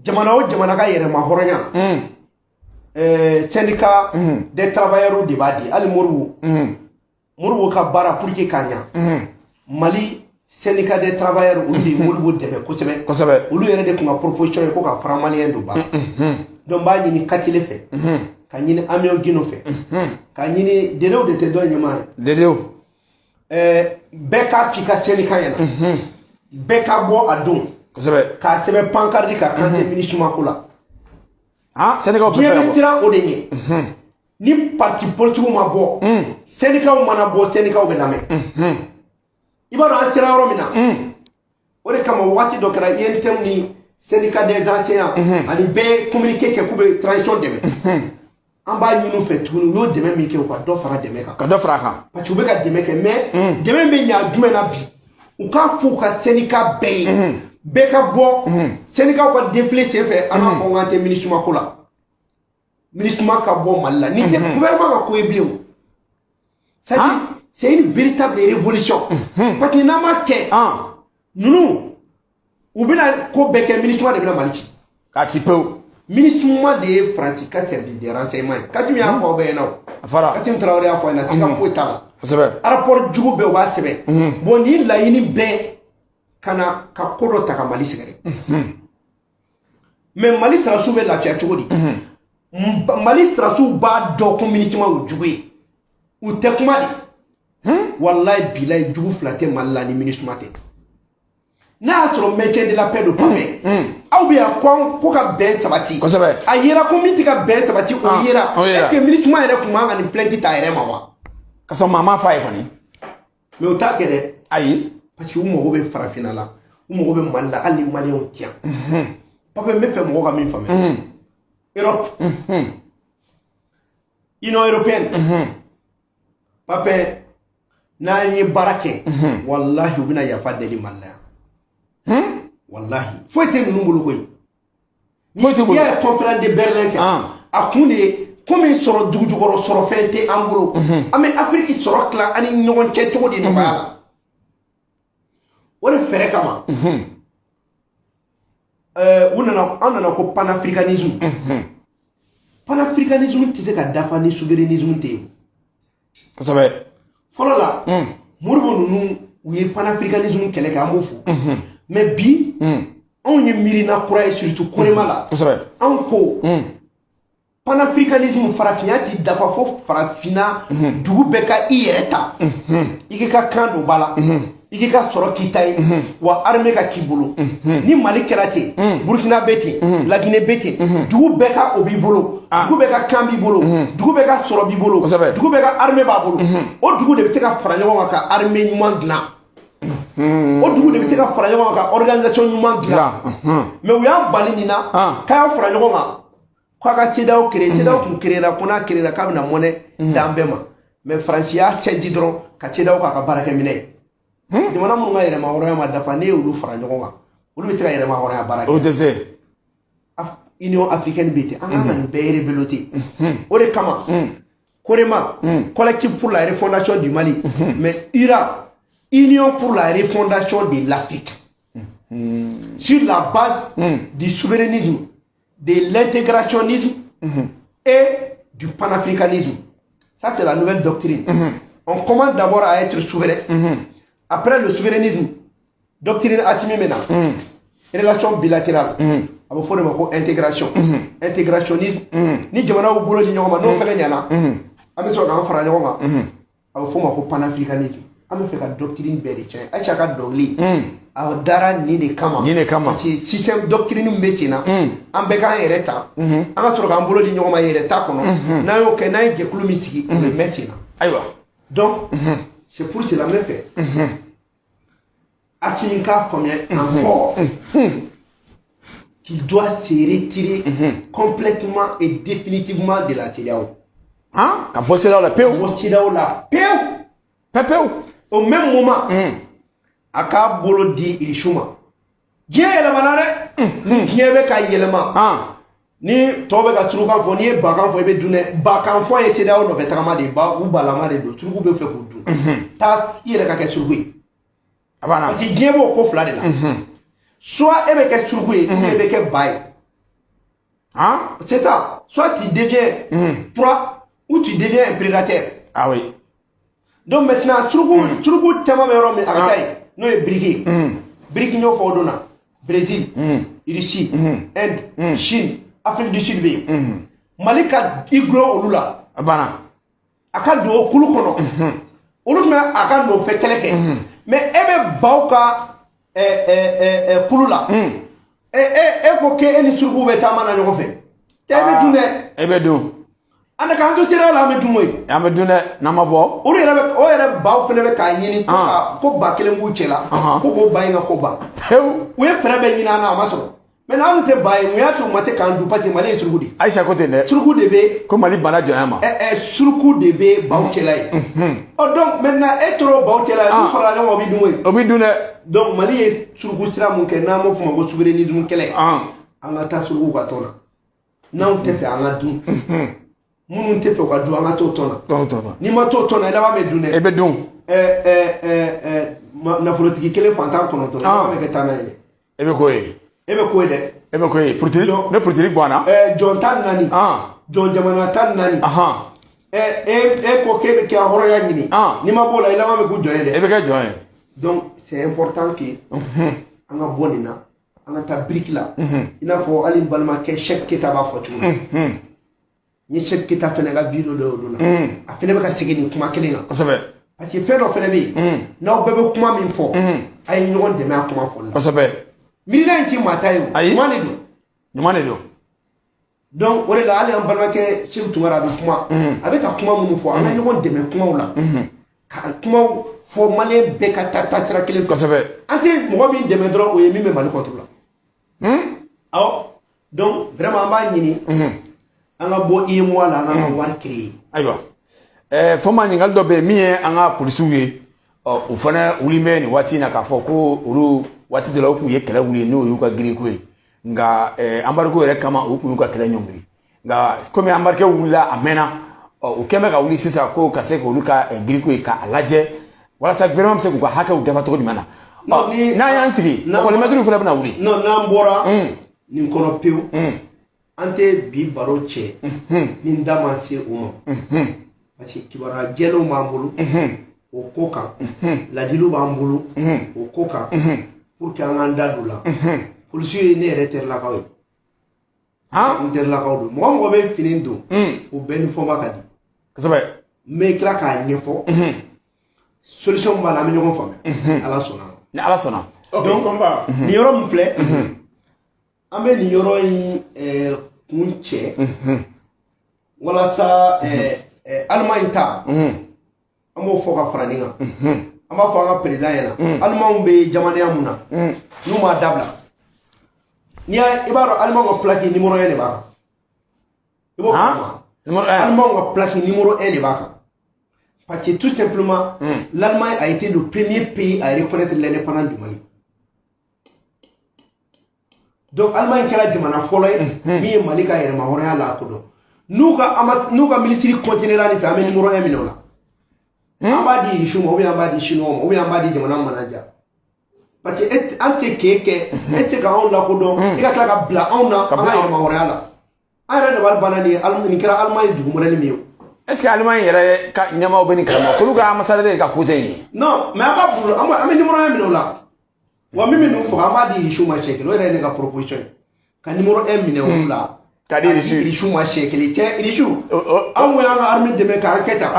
Jamana o jamana ka yɛrɛma hɔrɔnya, syndicat des travailleurs de b'a di. Hali Modibo, Modibo ka baara, pour que k'a ɲa, Mali syndicat des travailleurs, olu de ye Modibo dɛmɛ kosɛbɛ. Olu yɛrɛ de tun ka proposition ye ko ka franc malien don ba la. Donc n b'a ɲini Katile fɛ, ka ɲini Amion Guino fɛ, ka ɲini Dedew de tɛ dɔn ɲɛmaa ye. Dedew. Bɛɛ k'a f'i ka syndicat ɲɛna, bɛɛ ka bɔ a don k'a sɛbɛn pancarte kan kan tɛ MINUSMA ko la. Ah, syndicat bɛɛ. Diɲɛ bɛ siran o de ɲɛ. Ni parti politique ma bɔ, syndicats mana bɔ, syndicats bɛ lamɛn. I b'a dɔn an sera yɔrɔ min na, o de kama waati dɔ kɛra, UNTM ni syndicat des enseignants ani bɛɛ ye communiqué kɛ k'u bɛ transition dɛmɛ. An b'a ɲini u fɛ tuguni, u y'o dɛmɛ min kɛ, u ka dɔ fara dɛmɛ kan. Ka dɔ fara a kan. Parce que u bɛ ka dɛmɛ kɛ, mais dɛmɛ bɛ ɲa jumɛn na bi? U k'a fɔ u ka syndicat bɛɛ ye, bɛɛ ka bɔ syndicat ka défilé senfɛ, an k'a fɔ k'an tɛ MINUSMA ko la, MINUSMA ka bɔ Mali la. Nin tɛ gouvernement ka ko ye bilen o. C'est-à-dire, c'est une véritable révolution, parce que n'an ma kɛ, ninnu u bɛna ko bɛɛ kɛ, MINUSMA de bɛna Mali ci. K'a ci pewu. MINUSMA de ye Faransi ka service de renseignement ye. Kasimu y'a fɔ aw bɛɛ ɲɛna o. A fɔra. Kasimu Tarawele y'a fɔ a ɲɛna, siga foyi t'a la. Rapport jugu bɛɛ u b'a sɛbɛn. Bon, nin laɲini bɛɛ ka na ka ko dɔ ta ka Mali sɛgɛrɛ. Mais Mali sɔrɔdasiw bɛ lafiya cogo di? Mali sɔrɔdasiw b'a dɔn ko MINUSMA y'u jugu ye, u tɛ kuma de. Walayi bilayi, jugu fila tɛ Mali la ni MINUSMA tɛ. N'a y'a sɔrɔ maintien de la paix don, paix aw bɛ yan ko ko ka bɛn sabati. A yera ko min tɛ ka bɛn sabati, o yera. O yera. Est ce que MINUSMA yɛrɛ tun man kan ka nin plainte ta a yɛrɛ ma wa? Ka sɔrɔ maa m'a fɔ a ye kɔni. Mais o t'a kɛ dɛ. Ayi. Parce que u mago bɛ farafinna la, u mago bɛ Mali la, hali ni Maliyɛnw ti yan. Pape, n bɛ fɛ mɔgɔw ka min faamuya, Europe, Union européenne, Pape, n'an ye baara kɛ, walahi u bɛna yafa deli Mali la yan. Walahi, foyi tɛ ninnu bolo koyi. Foyi t'u bolo. N'i y'a ye conférence de Berlin kɛ, a kun de ye komi sɔrɔ dugujukɔrɔ sɔrɔfɛn tɛ an bolo, an bɛ Afiriki sɔrɔ tila an ni ɲɔgɔn cɛ cogo di nɔgɔya la? O de fɛɛrɛ kama u nana, an nana ko panafricanisme. Panafricanisme tɛ se ka dafa ni souverainisme tɛ yen. Fɔlɔ la, Modibo ninnu, u ye panafricanisme kɛlɛ kɛ, an b'o fo. Mais bi, anw ye miirina kura ye, surtout Korema la. Anw ko panafricanisme, farafinya ti dafa fo farafinna dugu bɛɛ ka i yɛrɛ ta, i k'i ka kan don ba la, i k'i ka sɔrɔ k'i ta ye, wa armée ka k'i bolo. Ni Mali kɛra ten, Burukina bɛ ten, Laginɛ bɛ ten, dugu bɛɛ ka o b'i bolo, dugu bɛɛ ka kan b'i bolo, dugu bɛɛ ka sɔrɔ b'i bolo, dugu bɛɛ ka armée b'a bolo. O dugu de bɛ se ka fara ɲɔgɔn kan ka armée ɲuman dilan, o dugu de bɛ se ka fara ɲɔgɔn kan ka organisation ɲuman dilan. Mais u y'an bali nin na, k'a y'aw fara ɲɔgɔn kan k'a ka CEDEAO créer. CEDEAO kun créer ko n'a créer k'a bɛna mɔnɛ d'an bɛɛ ma. Mais Faransi y'a saisi dɔrɔn ka CEDEAO k'a ka baarakɛminɛ ye. Jamana minnu ka yɛrɛma hɔrɔnya ma dafa, n'e y'olu fara ɲɔgɔn kan, olu bɛ se ka yɛrɛma hɔrɔnya baara kɛ? O tɛ se. Union africaine bɛ ten, an kan ka nin bɛɛ rebeloter. O de kama Korema, Collectif pour la refondation du Mali, mais URA, Union pour la refondation de l'Afrique, sur la base du souverainisme, de l'intégrationnisme et du panafricanisme. Ça, c'est la nouvelle doctrine. On commence d'abord à être souverain. Après le souverainisme, doctrine Assimi maintenant, relation bilatérale, a bɛ fɔ o de ma ko intégration, intégrationnisme. Ni jamanaw bolo di ɲɔgɔn ma, n'o fɛnɛ ɲɛna, an bɛ sɔrɔ k'an fara ɲɔgɔn kan, a bɛ fɔ o ma ko panafricanisme. An bɛ fɛ ka doctrine bɛɛ de tiɲɛ. Aïcha ka dɔnkili, a dara nin de kama. Nin de kama. Parce que système doctrine min bɛ ten na, an bɛɛ k'an yɛrɛ ta, an ka sɔrɔ k'an bolo di ɲɔgɔn ma yɛrɛ ta kɔnɔ. N'an y'o kɛ, n'an ye jɛkulu min sigi, o bɛ mɛn ten na. Donc c'est pour cela n bɛ fɛ Assimi k'a faamuya encore qu'il doit se retirer complètement et définitivement de la CEDEAO. Han, ka bɔ CEDEAO la pewu. Bɔ CEDEAO la pewu. Pewu pewu. Au même moment, a k'a bolo di Irisiw ma. Diɲɛ yɛlɛmana dɛ. Ni diɲɛ bɛ ka yɛlɛma, ni tɔw bɛ ka surukan fɔ, n'i ye bakan fɔ, i bɛ dun dɛ. Bakan fɔ ye CEDEAO nɔfɛ tagama de ye, ba u balama de don, suruku bɛ fɛ k'u dun. Taa i yɛrɛ ka kɛ suruku ye. A banna. Parce que diɲɛ b'o ko fila de la: soit e bɛ kɛ suruku ye, ou bien e bɛ kɛ ba ye. Han. C'est ça. Soit tu deviens proie ou tu deviens un prédateur. Ah oui. Donc maintenant, suruku, suruku caman bɛ yɔrɔ min, a ka taa yen, n'o ye BRICS ye. BRICS, n y'o fɔ o don na: Brésil, Russie, Inde, Chine, Afrique du Sud bɛ yen. Mali ka i gulon olu la. A banna. A ka don o kulu kɔnɔ. Olu tun bɛ a ka nɔfɛ kɛlɛ kɛ, mais e bɛ baw ka ɛ ɛ ɛ ɛ kulu la, e e e ko k'e ni surukuw bɛ taama na ɲɔgɔn fɛ, cɛ, e bɛ dun dɛ. E bɛ dun. An de k'an to seereya la, an bɛ dun koyi. An bɛ dun dɛ, n'an ma bɔ. Olu yɛrɛ bɛ, o yɛrɛ baw fana bɛ k'a ɲini ko ka ko ba kelen b'u cɛ la, ko k'o ba in ka ko ban. Pewu. U ye fɛɛrɛ bɛɛ ɲini an na, a ma sɔrɔ. Mais n'anw tɛ ba ye, mun y'a to u ma se k'an dun? Parce que Mali ye suruku de ye. Ayisa ko ten dɛ. Suruku de bɛ Ko Mali banna jɔnya ma. ɛ ɛ suruku de bɛ baw cɛla ye. Ɔ, donc maintenant e tora o baw cɛla ye, n'u farala ɲɔgɔn kan, o bɛ dun koyi. O bɛ dun dɛ. Donc Mali ye suruku sira mun kɛ, n'an b'o fɔ o ma ko souverainisme kɛlɛ, an ka taa suruku ka tɔn na. N'anw tɛ fɛ an ka dun, minnu tɛ fɛ u ka dun, an ka t'o tɔn na. Tɔn tɔn tɔn. N'i ma t'o tɔn na, i laban bɛ dun dɛ. E bɛ dun. ɛ ɛ ɛ ɛ nafolotigi kelen, fantan 9, i laban bɛ kɛ taa n'a ye dɛ. E bɛ ko ye. E bɛ ko ye dɛ. E bɛ ko ye politique. Jɔn. Ne politique ganna. Jɔn 14, jɔn jamana 14. Ɛ e e ko k'e bɛ kɛ hɔrɔnya ɲini, n'i ma b'o la, i laban bɛ k'u jɔn ye E dɛ. bɛ kɛ jɔn ye. Donc c'est important que an ka bɔ nin na, an ka taa BRICS la, i n'a fɔ hali n balimakɛ Cheikh Keta b'a fɔ cogo min. N ye Cheikh Keta fɛnɛ ka vidéo dɔ ye o don na, a fɛnɛ bɛ ka segin nin kuma kelen kan. Parce que fɛn dɔ fɛnɛ bɛ yen, n'aw bɛɛ bɛ kuma min fɔ, a ye ɲɔgɔn dɛmɛ a kuma fɔli la. Miirina in ti maa ta ye o. Ayi. Ɲuman de don. Ɲuman de don. Donc o de la, hali an balimakɛ Seku Tunkara, a bɛ kuma, a bɛ ka kuma minnu fɔ, an ka ɲɔgɔn dɛmɛ kumaw la, ka kumaw fɔ, malien bɛɛ ka taa taasira kelen fɛ. An tɛ mɔgɔ min dɛmɛ dɔrɔn, o ye min bɛ Mali contre la. Awɔ, donc vraiment an b'a ɲini an ka bɔ UEMOA la, an k'an ka wari créer. Ayiwa, fɔ ma ɲininkali dɔ bɛ yen min ye an ka polisiw ye. Ɔ, u fana wuli bɛ nin waati in na k'a fɔ ko olu waati dɔ la, u tun ye kɛlɛ wuli, n'o y'u ka giriko ye. Nka embargo yɛrɛ kama, u tun y'u ka kɛlɛ ɲɔngiri. Nka komi embargo wulila a mɛnna, ɔ, u kɛn bɛ ka wuli sisan ko ka se k'olu ka giriko ye k'a lajɛ walasa gouvernement bɛ se k'u ka hakɛw dafa cogo jumɛn na. Non, Ɔ, n'an y'an sigi, école fana bɛna wuli. Non, n'an bɔra nin kɔnɔ pewu, an tɛ bi baro cɛ ni n da ma se o ma, parce que kibaruya jɛlenw b'an bolo o ko kan, ladiliw b'an bolo o ko kan, pour que an k'an da don la. Polisiw ye ne yɛrɛ terilakaw ye. N terilakaw don. Mɔgɔ mɔgɔ bɛ fini don, o bɛɛ ni fɔba ka di. N bɛ tila k'a ɲɛfɔ, solution b'a la, an bɛ ɲɔgɔn faamuya, Ala sɔnna ma. Ni Ala sɔnna. Ok. Donc, Fɔnba. nin yɔrɔ min filɛ, an bɛ nin yɔrɔ in kun cɛ walasa Allemagne ta, an b'o fɔ ka fara nin kan. An b'a fɔ an ka président ɲɛna, Alimanw bɛ jamanaya mun na, n'u m'a dabila, n'i y'a, i b'a dɔn Alimanw ka plaque numéro 1 de b'a kan, i b'o kalama. Numéro 1. Alimanw ka plaque numéro 1 de b'a kan, parce que tout simplement, l'Allemagne a été le premier pays à reconnaître l'indépendance du Mali. Donc Allemagne kɛra jamana fɔlɔ ye min ye Mali ka yɛrɛmahɔrɔnya lakodɔn. N'u ka minisiri continuera nin fɛ, an bɛ numéro 1 minɛ o la, an b'a di Irisiw ma, ou bien an b'a di Chinois ma, ou bien an b'a di jamana manaja, parce que an tɛ k'e kɛ, e tɛ k'anw lakodɔn, e ka tila ka bila anw na an ka yɛrɛmahɔrɔnya la. An yɛrɛ de b'a banna nin ye. Nin kɛra Allemagne dugu modèle min ye o. Est ce que Allemagne yɛrɛ ka ɲɛmaaw bɛ nin kalama k'olu ka ambassadeur de ka ko tɛ yen ye? Non, mais an b'a bolo, an bɛ numéro 1 minɛ o la. Wa min bɛ n'u faga, an b'a di Irisiw ma siɲɛ kelen. O yɛrɛ ye ne ka proposition ye, ka numéro 1 minɛ olu la. K'a di Irisiw. Irisiw ma siɲɛ kelen. Cɛ, Irisiw, O- anw y'an ka armée dɛmɛ k'an kɛ tan.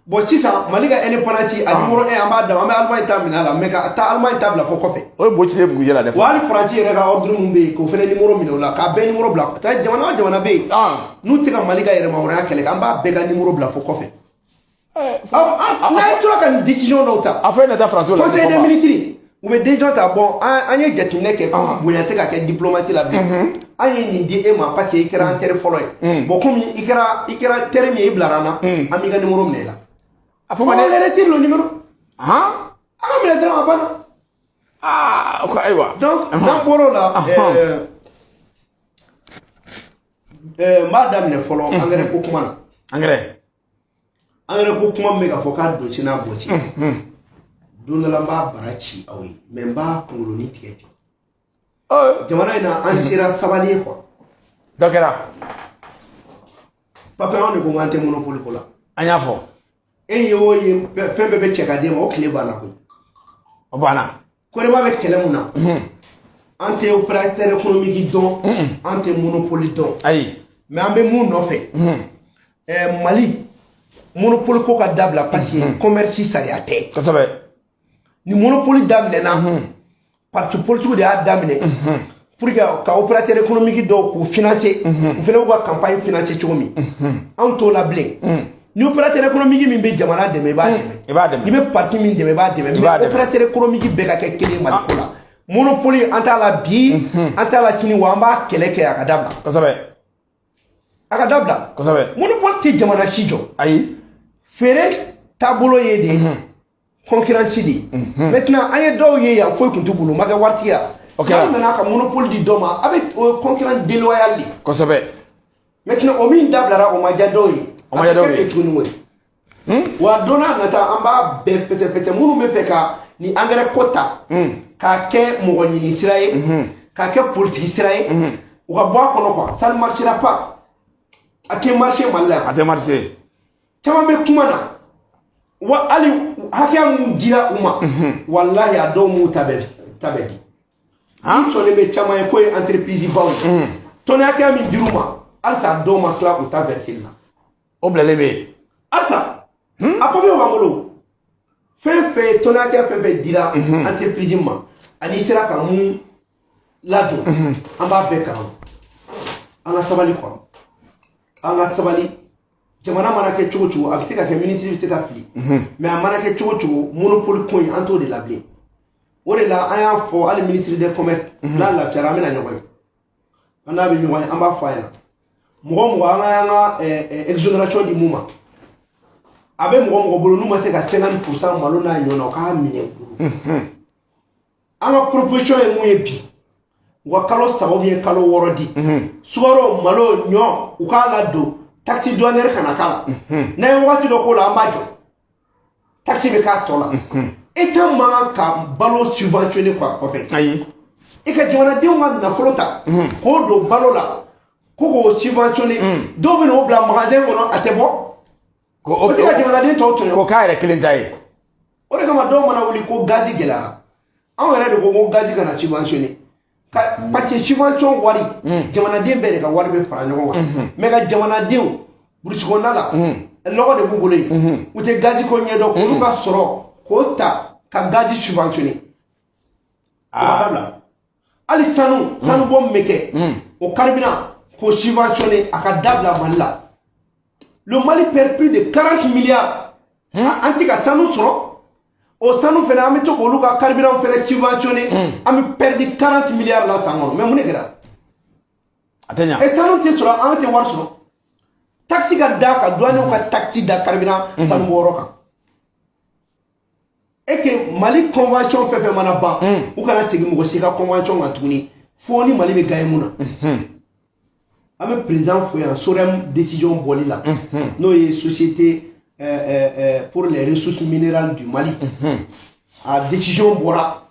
Bon, sisan Mali ka indépendance, a numéro 1, an b'a da, an bɛ Allemagne ta minɛ a la, mais ka taa Allemagne ta bila fo kɔfɛ. O ye bo cilen bugujɛ la dɛ. Wa hali Faransi yɛrɛ ka ordre mun bɛ yen, k'o fana numéro minɛ o la, k'a bɛɛ numéro bila. C'est à dire jamana o jamana bɛ yen n'u tɛ ka Mali ka yɛrɛmahɔrɔnya kɛlɛ kɛ, an b'a bɛɛ ka numéro bila fo kɔfɛ. N'an tora ka nin décision dɔw ta, A fɔ e na taa Faransi la. Conseil des ministres, u bɛ décision ta. Bon, an ye jateminɛ kɛ ko bonya tɛ ka kɛ diplomatie la bilen. An ye nin di e ma parce que i kɛra an teri fɔlɔ ye. Bon, komi i kɛra teri min ye, i bilara an na, an b'i ka numéro minɛ i la. A fɔ ma On ne. retire le numéro. An ka minɛ dɔrɔn, a banna. Aa, ko ayiwa. Donc n'an bɔr'o la, n b'a daminɛ fɔlɔ engrais ko kuma na. Engrais. Engrais ko kuma min bɛ ka fɔ k'a dosi n'a bɔsi, don dɔ la n b'a bara ci aw ye, mais n b'a kunkoloni tigɛ bi. Jamana in na, an sera sabali ye quoi. Dɔ kɛra. Pape, anw de ko k'an tɛ monopole ko la. An y'a fɔ. E ye o ye, fɛn bɛɛ bɛ cɛ ka d'e ma, o tile banna koyi. O banna. Korema bɛ kɛlɛ mun na? An tɛ opérateur économique dɔn, an tɛ monopole dɔn. Ayi. Mais an bɛ mun nɔfɛ? Mali monopole ko ka dabila, parce que commerce sariya tɛ. Ni monopole daminɛna, parti politique de y'a daminɛ pour que ka opérateur économique dɔw k'u financer, u fana b'u ka campagne financer cogo min. Anw t'o la bilen. Ni opérateur économique min bɛ jamana dɛmɛ, i b'a dɛmɛ. I b'a dɛmɛ. N'i bɛ parti min dɛmɛ, i b'a dɛmɛ. I b'a Mais dɛmɛ. opérateur économique bɛɛ ka kɛ kelen ye Mali ko la. Monopole, an t'a la bi, an t'a la sini, wa an b'a kɛlɛ kɛ a ka dabila. A ka dabila. Monopole tɛ jamana si jɔ. Ayi. Feere taabolo ye de concurrence de ye. Maintenant, an ye dɔw ye yan, foyi tun t'u bolo, u ma kɛ waritigi ya. O kɛra. N'aw nana ka monopole di dɔ ma, a bɛ o ye concurrence déloyale de ye. Maintenant, o min dabilara, o ma diya dɔw ye. O ma diya dɔw A tɛ ye. kɛ tuguni koyi. Wa don n'a nata, an b'a bɛɛ pɛtɛ-pɛtɛ. Minnu bɛ fɛ ka ni engrais ko ta k'a kɛ mɔgɔ ɲini sira ye, k'a kɛ politique sira ye, u ka bɔ a kɔnɔ quoi. Ça ne marchera pas, a tɛ marcher Mali la yan. A tɛ marcher. Caman bɛ kuma na wa, hali hakɛya mun dira u ma, walahi, a dɔw m'u ta bɛɛ di. Ni sɔnnen bɛ caman ye k'o ye entreprise baw ye, tɔnni hakɛya min dir'u ma, halisa a dɔw ma tila u ta verseli la. O bilalen bɛ yen. Halisa a papier b'an bolo. Fɛn fɛn ye tɔnni hakɛya, fɛn fɛn dira entreprise ma, ani sera ka mun ladon, an b'a bɛɛ kalan. An ka sabali quoi, an ka sabali. Jamana mana kɛ cogo cogo, a bɛ se ka kɛ minisiri bɛ se ka fili, mais a mana kɛ cogo cogo, monopole ko in, an t'o de la bilen. O de la an y'a fɔ hali ministre des commerces, n'a lafiyara, an bɛna ɲɔgɔn ye, an n'a bɛ ɲɔgɔn ye, an b'a fɔ a ɲɛna. Mɔgɔ o mɔgɔ, an ka y'an ka exonération di mun ma, a bɛ mɔgɔ mɔgɔ bolo n'u ma se ka 50% malo n'a ɲɔgɔn na, o k'a minɛ u bolo. An ka proposition ye mun ye bi? U ka kalo 3 ou bien kalo 6 di sukaro, malo, ɲɔ, u k'a ladon, taxe douanière kana k'a la. N'an ye wagati dɔ k'o la, an b'a jɔ, taxe bɛ k'a tɔ la. État man kan ka balo subventionner quoi kɔfɛ. Ayi. I ka jamanadenw ka nafolo ta k'o don balo la, ko k'o subventionner, dɔw bɛ n'o bila magasin kɔnɔ, a tɛ bɔ. Ko O tɛ ka jamanaden tɔw tɔɲɔ. Ko k'a yɛrɛ kelen ta ye. O de kama dɔw mana wuli ko gazi gɛlɛyara, anw yɛrɛ de ko ko gazi kana subventionner ka, parce que subvention wari, jamanaden bɛɛ de ka wari bɛ fara ɲɔgɔn kan. Mais ka jamanadenw brousse kɔnɔna la, lɔgɔ de b'u bolo yen, u tɛ gazi ko ɲɛdɔn, k'olu ka sɔrɔ k'o ta ka gazi subventionner, o ka dabila. Hali sanu, sanu bɔ min bɛ kɛ, o carburant k'o subventionner, a ka dabila Mali la. Le Mali perd plus de 40 milliards. An tɛ ka sanu sɔrɔ, o sanu fɛnɛ, an bɛ to k'olu ka carburant fɛnɛ subventionner, an bɛ perdre 40 milliards la san kɔnɔ. Mais mun de kɛra? A tɛ ɲa. E, sanu tɛ sɔrɔ, an tɛ wari sɔrɔ. Taxe ka da kan, douaniers ka taxe da carburant sanu bɔyɔrɔ kan. E que Mali convention fɛn fɛn mana ban, u kana segin mɔgɔ si ka convention kan tuguni, fo ni Mali bɛ gagner mun na. An bɛ président fo yan SOREM décision bɔli la, n'o ye Société pour les ressources minérales du Mali. A décision bɔra,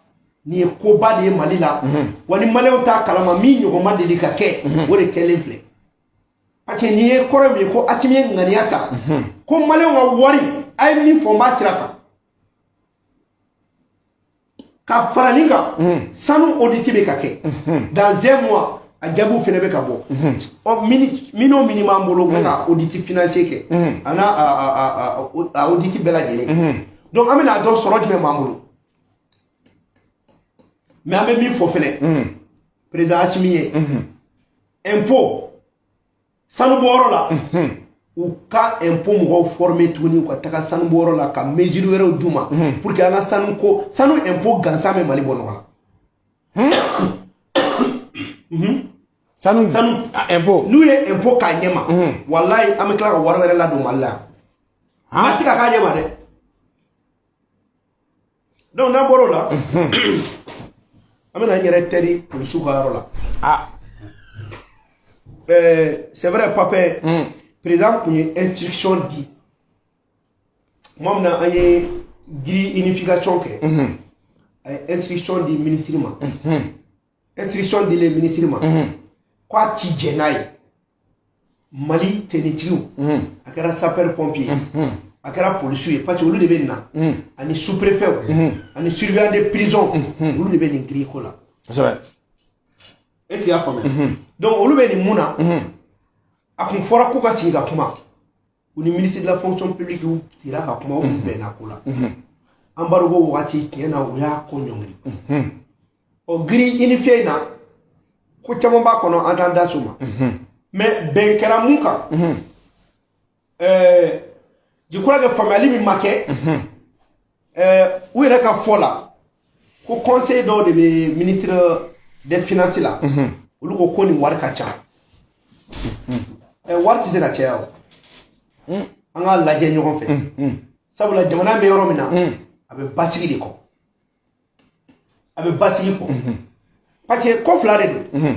nin ye koba de ye Mali la. Wa ni Maliyɛnw t'a kalama, min ɲɔgɔn ma deli ka kɛ, o de kɛlen filɛ. Parce que nin ye kɔrɔ min ye, ko Asimi ye ŋaniya ta ko Maliyɛnw ka wari, a ye min fɔ, n b'a sira kan ka fara nin kan. Sanu audit bɛ ka kɛ dans un mois, a jaabiw fɛnɛ bɛ ka bɔ. Ɔ mini mine o mini b'an bolo, u bɛ ka audit financier kɛ, a n'a a audit bɛɛ lajɛlen. Donc an bɛna dɔn sɔrɔ jumɛn b'an bolo. Mais an bɛ min fɔ fɛnɛ président Asimi ye, impôt sanubɔyɔrɔ la, u ka impôt mɔgɔw former tuguni, u ka taga sanubɔyɔrɔ la ka mesure wɛrɛw d'u ma pour que an ka sanu ko, sanu impôt gansan bɛ Mali bɔ nɔgɔ la. Sanu. Sanu. Ah, impôt. N'u ye impôt k'a ɲɛ ma, walayi, an bɛ tila ka wari wɛrɛ ladon Mali la yan. A tɛ ka k'a ɲɛ ma dɛ. Donc n'an bɔr'o la, an bɛna n yɛrɛ tɛri polisiw ka yɔrɔ la. C'est vrai, Papin, président tun ye instruction di tuma min na an ye grille unification kɛ, a ye instruction di ministre ma. Instruction dilen ministre ma, k'a ti jɛn n'a ye. Mali tenitigiw, a kɛra sapeur pompier, a kɛra polisiw ye, parce que olu de bɛ nin na, ani sous préfet, ani surveillant de prison, olu de bɛ nin grille ko la. Est ce que i y'a faamuya? Donc olu bɛ nin mun na, a kun fɔra k'u ka sigi ka kuma u ni ministre de la Fonction publique. U sigira ka kuma, u bɛnna ko la. Embargo wagati, tiɲɛ na, u y'a ko ɲɔngiri. Ɔ, grille unifiée in na, ko caman b'a kɔnɔ, an t'an da s'o ma. Mais bɛn kɛra mun kan? Je crois que faamuyali min ma kɛ, u yɛrɛ ka fɔ la, ko conseil dɔw de bɛ ministre des Finances la, olu ko ko nin wari ka ca. Wari tɛ se ka caya o. An k'a lajɛ ɲɔgɔn fɛ, sabula jamana bɛ yɔrɔ min na, a bɛ basigi de kɔ, a bɛ basigi kɔ, parce que ko fila de don.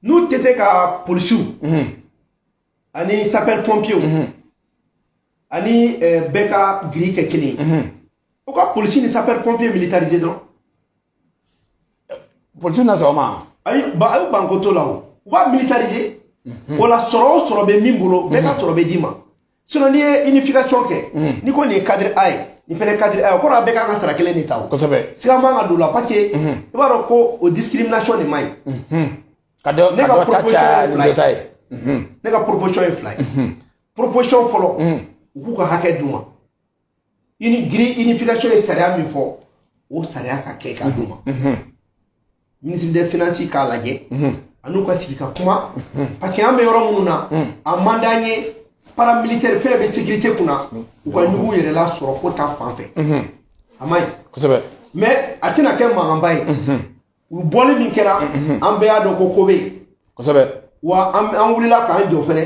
N'u tɛ se ka polisiw ani sapeur pompier ani bɛɛ ka grille kɛ kelen ye, o ka polisi ni sapeur pompier militariser dɔrɔn. Polisiw na sɔn o ma. Ayi, ba ayi, banko t'o la o. U b'a militariser o la, sɔrɔ o sɔrɔ bɛ min bolo, bɛɛ ka sɔrɔ bɛ d'i ma. Sinon n'i ye unification kɛ, n'i ko nin ye cadre A ye, nin fɛnɛ cadre A ye, o kɔrɔ a bɛɛ kan ka sara kelen de ta o. Siga man ka don o la, parce que i b'a dɔn ko o discrimination de man ɲi. Ka dɔ Ne ka ka dɔ ta proposition caya ye ni fila dɔ ye. ta ye. Ne ka proposition ye fila ye. Proposition fɔlɔ, u k'u ka hakɛ d'u ma. Grille unification ye sariya min fɔ, o sariya ka kɛ k'a d'u ma. Ministre des Finances k'a lajɛ, a n'u ka sigi ka kuma, parce que an bɛ yɔrɔ minnu na, a man d'an ye paramilitaire fɛn bɛ sécurité kunna, u ka ɲugu yɛrɛ la sɔrɔ ko ta fan fɛ, a man ɲi. Mais a tɛna kɛ mankanba ye. U bɔli min kɛra, an bɛɛ y'a dɔn ko ko bɛ yen. Wa an wulila k'an jɔ fɛnɛ.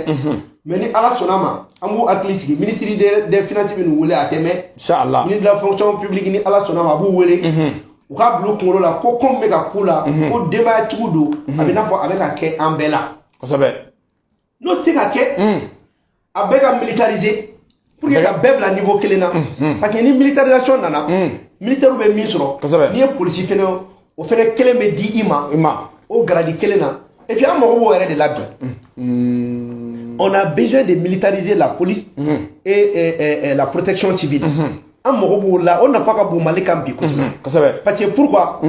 Mais ni Ala sɔnna ma, an b'u hakili sigi. Ministre des Finances bɛ n'u wele, a tɛ mɛn. Inshallah. Ministre de la Fonction publique, ni Ala sɔnna ma, a b'u wele. U k'a bila u kunkolo la ko ko min bɛ ka k'u la, ko denbayatigiw don, a bɛ n'a fɔ a bɛ ka kɛ an bɛɛ la. N'o tɛ se ka kɛ, a bɛɛ ka militariser pour que ka bɛɛ bila niveau kelen na, parce que ni militarisation nana, militaire bɛ min sɔrɔ, n'i ye polisi fɛnɛ, o fɛnɛ kelen bɛ di i ma I ma. o grade kelen na. Et puis an mago b'o yɛrɛ de la bi. On a besoin de militariser la police et la protection civile. An mago b'o la, o nafa ka bon Mali kan bi kosɛbɛ. Parce que pourquoi?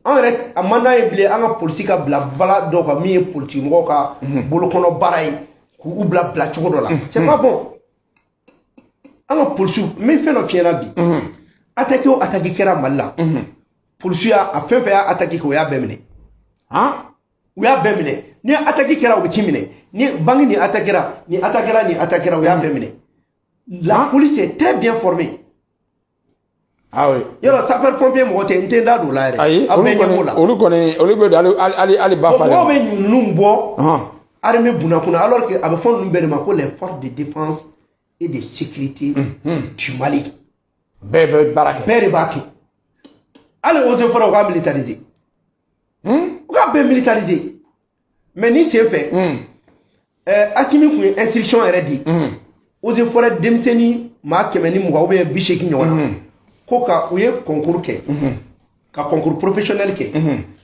An yɛrɛ, a man d'an ye bilen an ka polisi ka bila bala dɔw kan min ye politiki mɔgɔw ka bolokɔnɔ baara ye, k'u bila bila cogo dɔ la. C'est pas bon. An ka polisiw, n bɛ fɛn dɔ f'i ɲɛna bi. Attaque o attaque kɛra Mali la, polisiw y'a a fɛn fɛn y'a attaque kɛ, o y'a bɛɛ minɛ. U y'a bɛɛ minɛ. Ni attaque kɛra, u bɛ t'i minɛ. Ni banque ni attaque kɛra, ni attaque kɛra, ni attaque kɛra, u y'a bɛɛ minɛ. La police est très bien formée. Ah oui. Yɔrɔ sapeur pompier mɔgɔ tɛ, n tɛ n da don o la yɛrɛ. Ayi, aw olu bɛɛ ɲɛ b'o kɔni la. Olu kɔni, olu bɛ don hali ba falen. Mɔgɔw bɛ ninnu bɔ armée bunakun na, alors que a bɛ fɔ ninnu bɛɛ de ma ko les forces de défense et de sécurité du Mali. Bɛɛ bɛ baara kɛ. Bɛɛ de b'a kɛ. Hali eaux et forêts, u k'a militariser, u k'a bɛɛ militariser. Mais ni sen fɛ, Assimi kun ye instruction yɛrɛ di eaux et forêts denmisɛnnin maa 120 ou bien 80 ɲɔgɔn na, ko ka u ye concours kɛ, ka concours professionnel kɛ,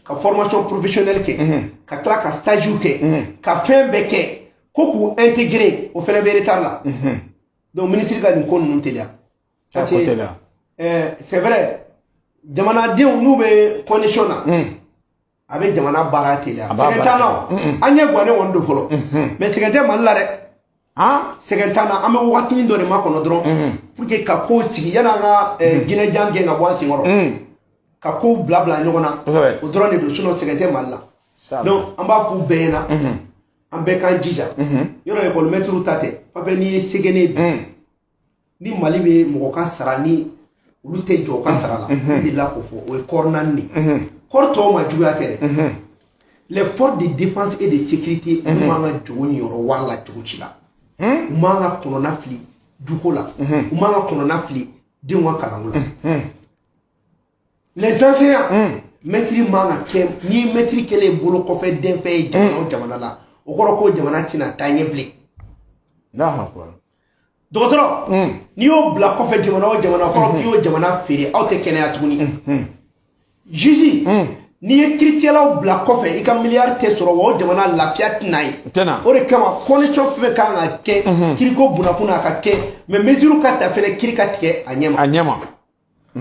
ka formation professionnelle kɛ, ka tila ka stage kɛ, ka fɛn bɛɛ kɛ, ko k'u intégrer, o fɛnɛ bɛ retard la. Donc ministre ka nin ko ninnu teliya. Parce que c'est vrai, jamanadenw n'u bɛ condition na, a bɛ jamana baara teliya. Sɛgɛn t'an na o, an ɲɛ gannen kɔni don fɔlɔ, mais sɛgɛn tɛ Mali la dɛ. Sɛgɛn t'an na. An bɛ wagatinin dɔ de makɔnɔ dɔrɔn pour que ka kow sigi yanni an ka jinɛjan gɛn ka bɔ an senkɔrɔ, ka kow bila bila ɲɔgɔn na. O dɔrɔn de don, sinon sɛgɛn tɛ Mali la. Donc an b'a f'u bɛɛ ɲɛna, an bɛɛ k'an jija. Yɔrɔ école maître ta tɛ papier, n'i ye sɛgɛnnen bi, ni Mali bɛ mɔgɔ ka sara ni olu tɛ jɔ u ka sara la, n delila k'o fɔ, o ye corps naani de ye. Corps tɔw ma juguya tɛ dɛ. Les forces de défense et de sécurité, olu man ka jogo ni yɔrɔ wari la cogo si la. U man ka kɔnɔna fili duko la, u man ka kɔnɔna fili denw ka kalanko la. Les enseignants, maître man ka kɛ, ni maître kɛlen bolo kɔfɛ denfɛn ye jamana o jamana la, o kɔrɔ ko jamana tɛna taa ɲɛ bilen. Dɔgɔtɔrɔ, n'i y'o bila kɔfɛ jamana o jamana, o kɔrɔ k'i y'o jamana feere, aw tɛ kɛnɛya tuguni. Juge, N'i ye kiiritigɛlaw bila kɔfɛ, i ka miliyari tɛ sɔrɔ, wa o jamana lafiya tɛna ye. Tɛna. O de kama, condition fɛn fɛn kan ka kɛ kiiriko bunakun na, a ka kɛ, mais mesure ka ta fɛnɛ, kiiri ka tigɛ a ɲɛ ma. A ɲɛ ma.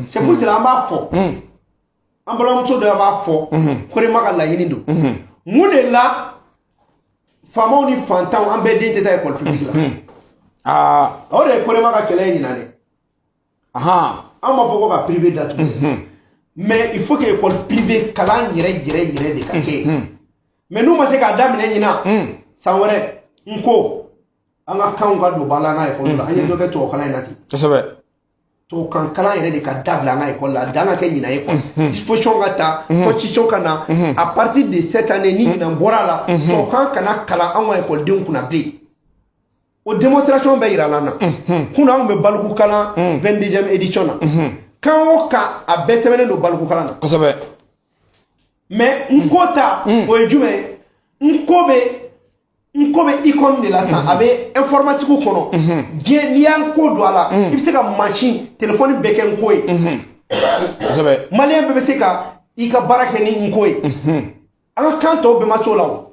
C'est pour cela an b'a fɔ, an balimamuso dɔ b'a fɔ, Korema ka laɲini don. Mun de la faamaw ni fantanw, an bɛɛ den tɛ taa école publique la? O de ye Korema ka kɛlɛ ye ɲinan dɛ. An b'a fɔ ko ka privé datugu, mais il faut que école privée kalan yɛrɛ yɛrɛ yɛrɛ de ka kɛ. Mais n'u ma se k'a daminɛ ɲinan, san wɛrɛ, n ko an ka kanw ka don ba la an ka école la. An ye dɔ kɛ tubabukalan in na ten. Tubabukan kalan yɛrɛ de ka dabila an ka école la. A dan ka kɛ ɲinan ye quoi. Disposition ka ta, constitution ka na à partir de cette année. Ni ɲinan bɔra a la, tubabukan kana kalan anw ka école kunna bilen. O démonstration bɛɛ yira la na kunun. An kun bɛ baliku kalan 22e édition na. Kan o kan, a bɛɛ sɛbɛnnen don baliku kalan na. Mais n ko ta, o ye jumɛn ye? N ko bɛ icône de la sisan, a bɛ informatique kɔnɔ diɲɛ. N'i y'an ko don a la, i bɛ se ka machine, téléphone bɛɛ kɛ n ko ye. Malien bɛɛ bɛ se ka i ka baara kɛ ni n ko ye. An ka kan tɔw bɛɛ ma s'o la o,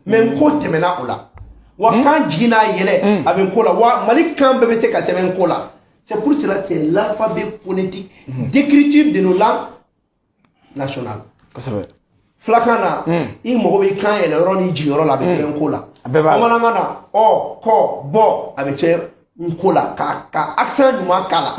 mais n ko tɛmɛna o la. Wa kan jigin n'a yɛlɛ, a bɛ n ko la. Wa Mali kan bɛɛ bɛ se ka tɛmɛ n ko la. C'est pour cela, c'est l'alphabet phonétique d'écriture de nos langues nationales. Filakan na, i mago bɛ kan yɛlɛ yɔrɔ ni jigin yɔrɔ la, a bɛ sɛbɛn n ko la. A bɛɛ b'a la. Bamanankan na, ɔ, kɔ, bɔ, a bɛ sɛbɛn n ko la ka accent ɲuman k'a la.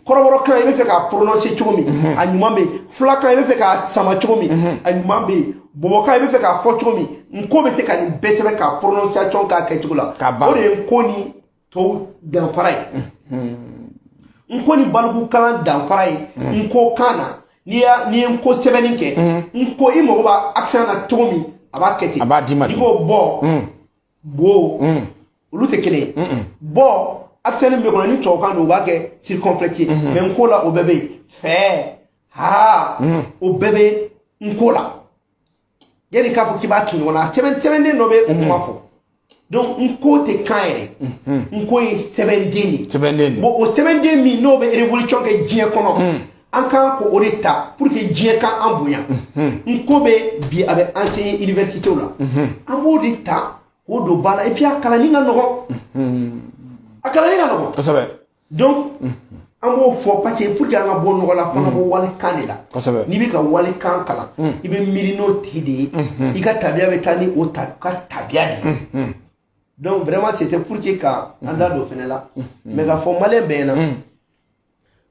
Kɔrɔbɔrɔkan, i bɛ fɛ k'a prononcer cogo min, a ɲuman bɛ yen. Filakan, i bɛ fɛ k'a sama cogo min, a ɲuman bɛ yen. Bɔbɔkan, i bɛ fɛ k'a fɔ cogo min, n ko bɛ se ka nin bɛɛ sɛbɛn k'a prononciation k'a kɛcogo la. K'a ban. O de ye n ko ni tɔw danfara ye, n ko ni balikukalan danfara ye. N ko kan na, n'i ye n ko sɛbɛnni kɛ, n ko i mago b'a accent na cogo min, a b'a kɛ ten. A b'a d'i ma N'i ten. ko bɔ, bo, olu tɛ kelen ye. Bɔ, accent min bɛ kɔnɔ, ni tubabukan don, u b'a kɛ circonflexe ye. Mais n ko la, o bɛɛ bɛ yen. Fɛ ha, o bɛɛ bɛ n ko la. Yanni k'a fɔ k'i b'a tu ɲɔgɔn na, sɛbɛn sɛbɛnden dɔ bɛ o kuma fɔ. Donc n ko tɛ kan yɛrɛ, n ko ye sɛbɛnden de ye. Sɛbɛnden de. Bon, o sɛbɛnden min n'o bɛ révolution kɛ diɲɛ kɔnɔ, an kan k'o de ta pour que diɲɛ ka an bonya. N ko bɛ bi, a bɛ enseigner université la. An b'o de ta k'o don ba la. Et puis a kalanni ka nɔgɔn, a kalanni ka nɔgɔn. Donc an b'o fɔ parce que pour que an ka bɔ nɔgɔ la, f'an ka bɔ walikan de la. N'i bɛ ka walikan kalan, i bɛ miiri n'o tigi de ye, i ka tabiya bɛ taa ni o ta ka tabiya de ye. Donc vraiment, c'était pour que ka an da don fɛnɛ la. Mais k'a fɔ malien bɛɛ ɲɛna,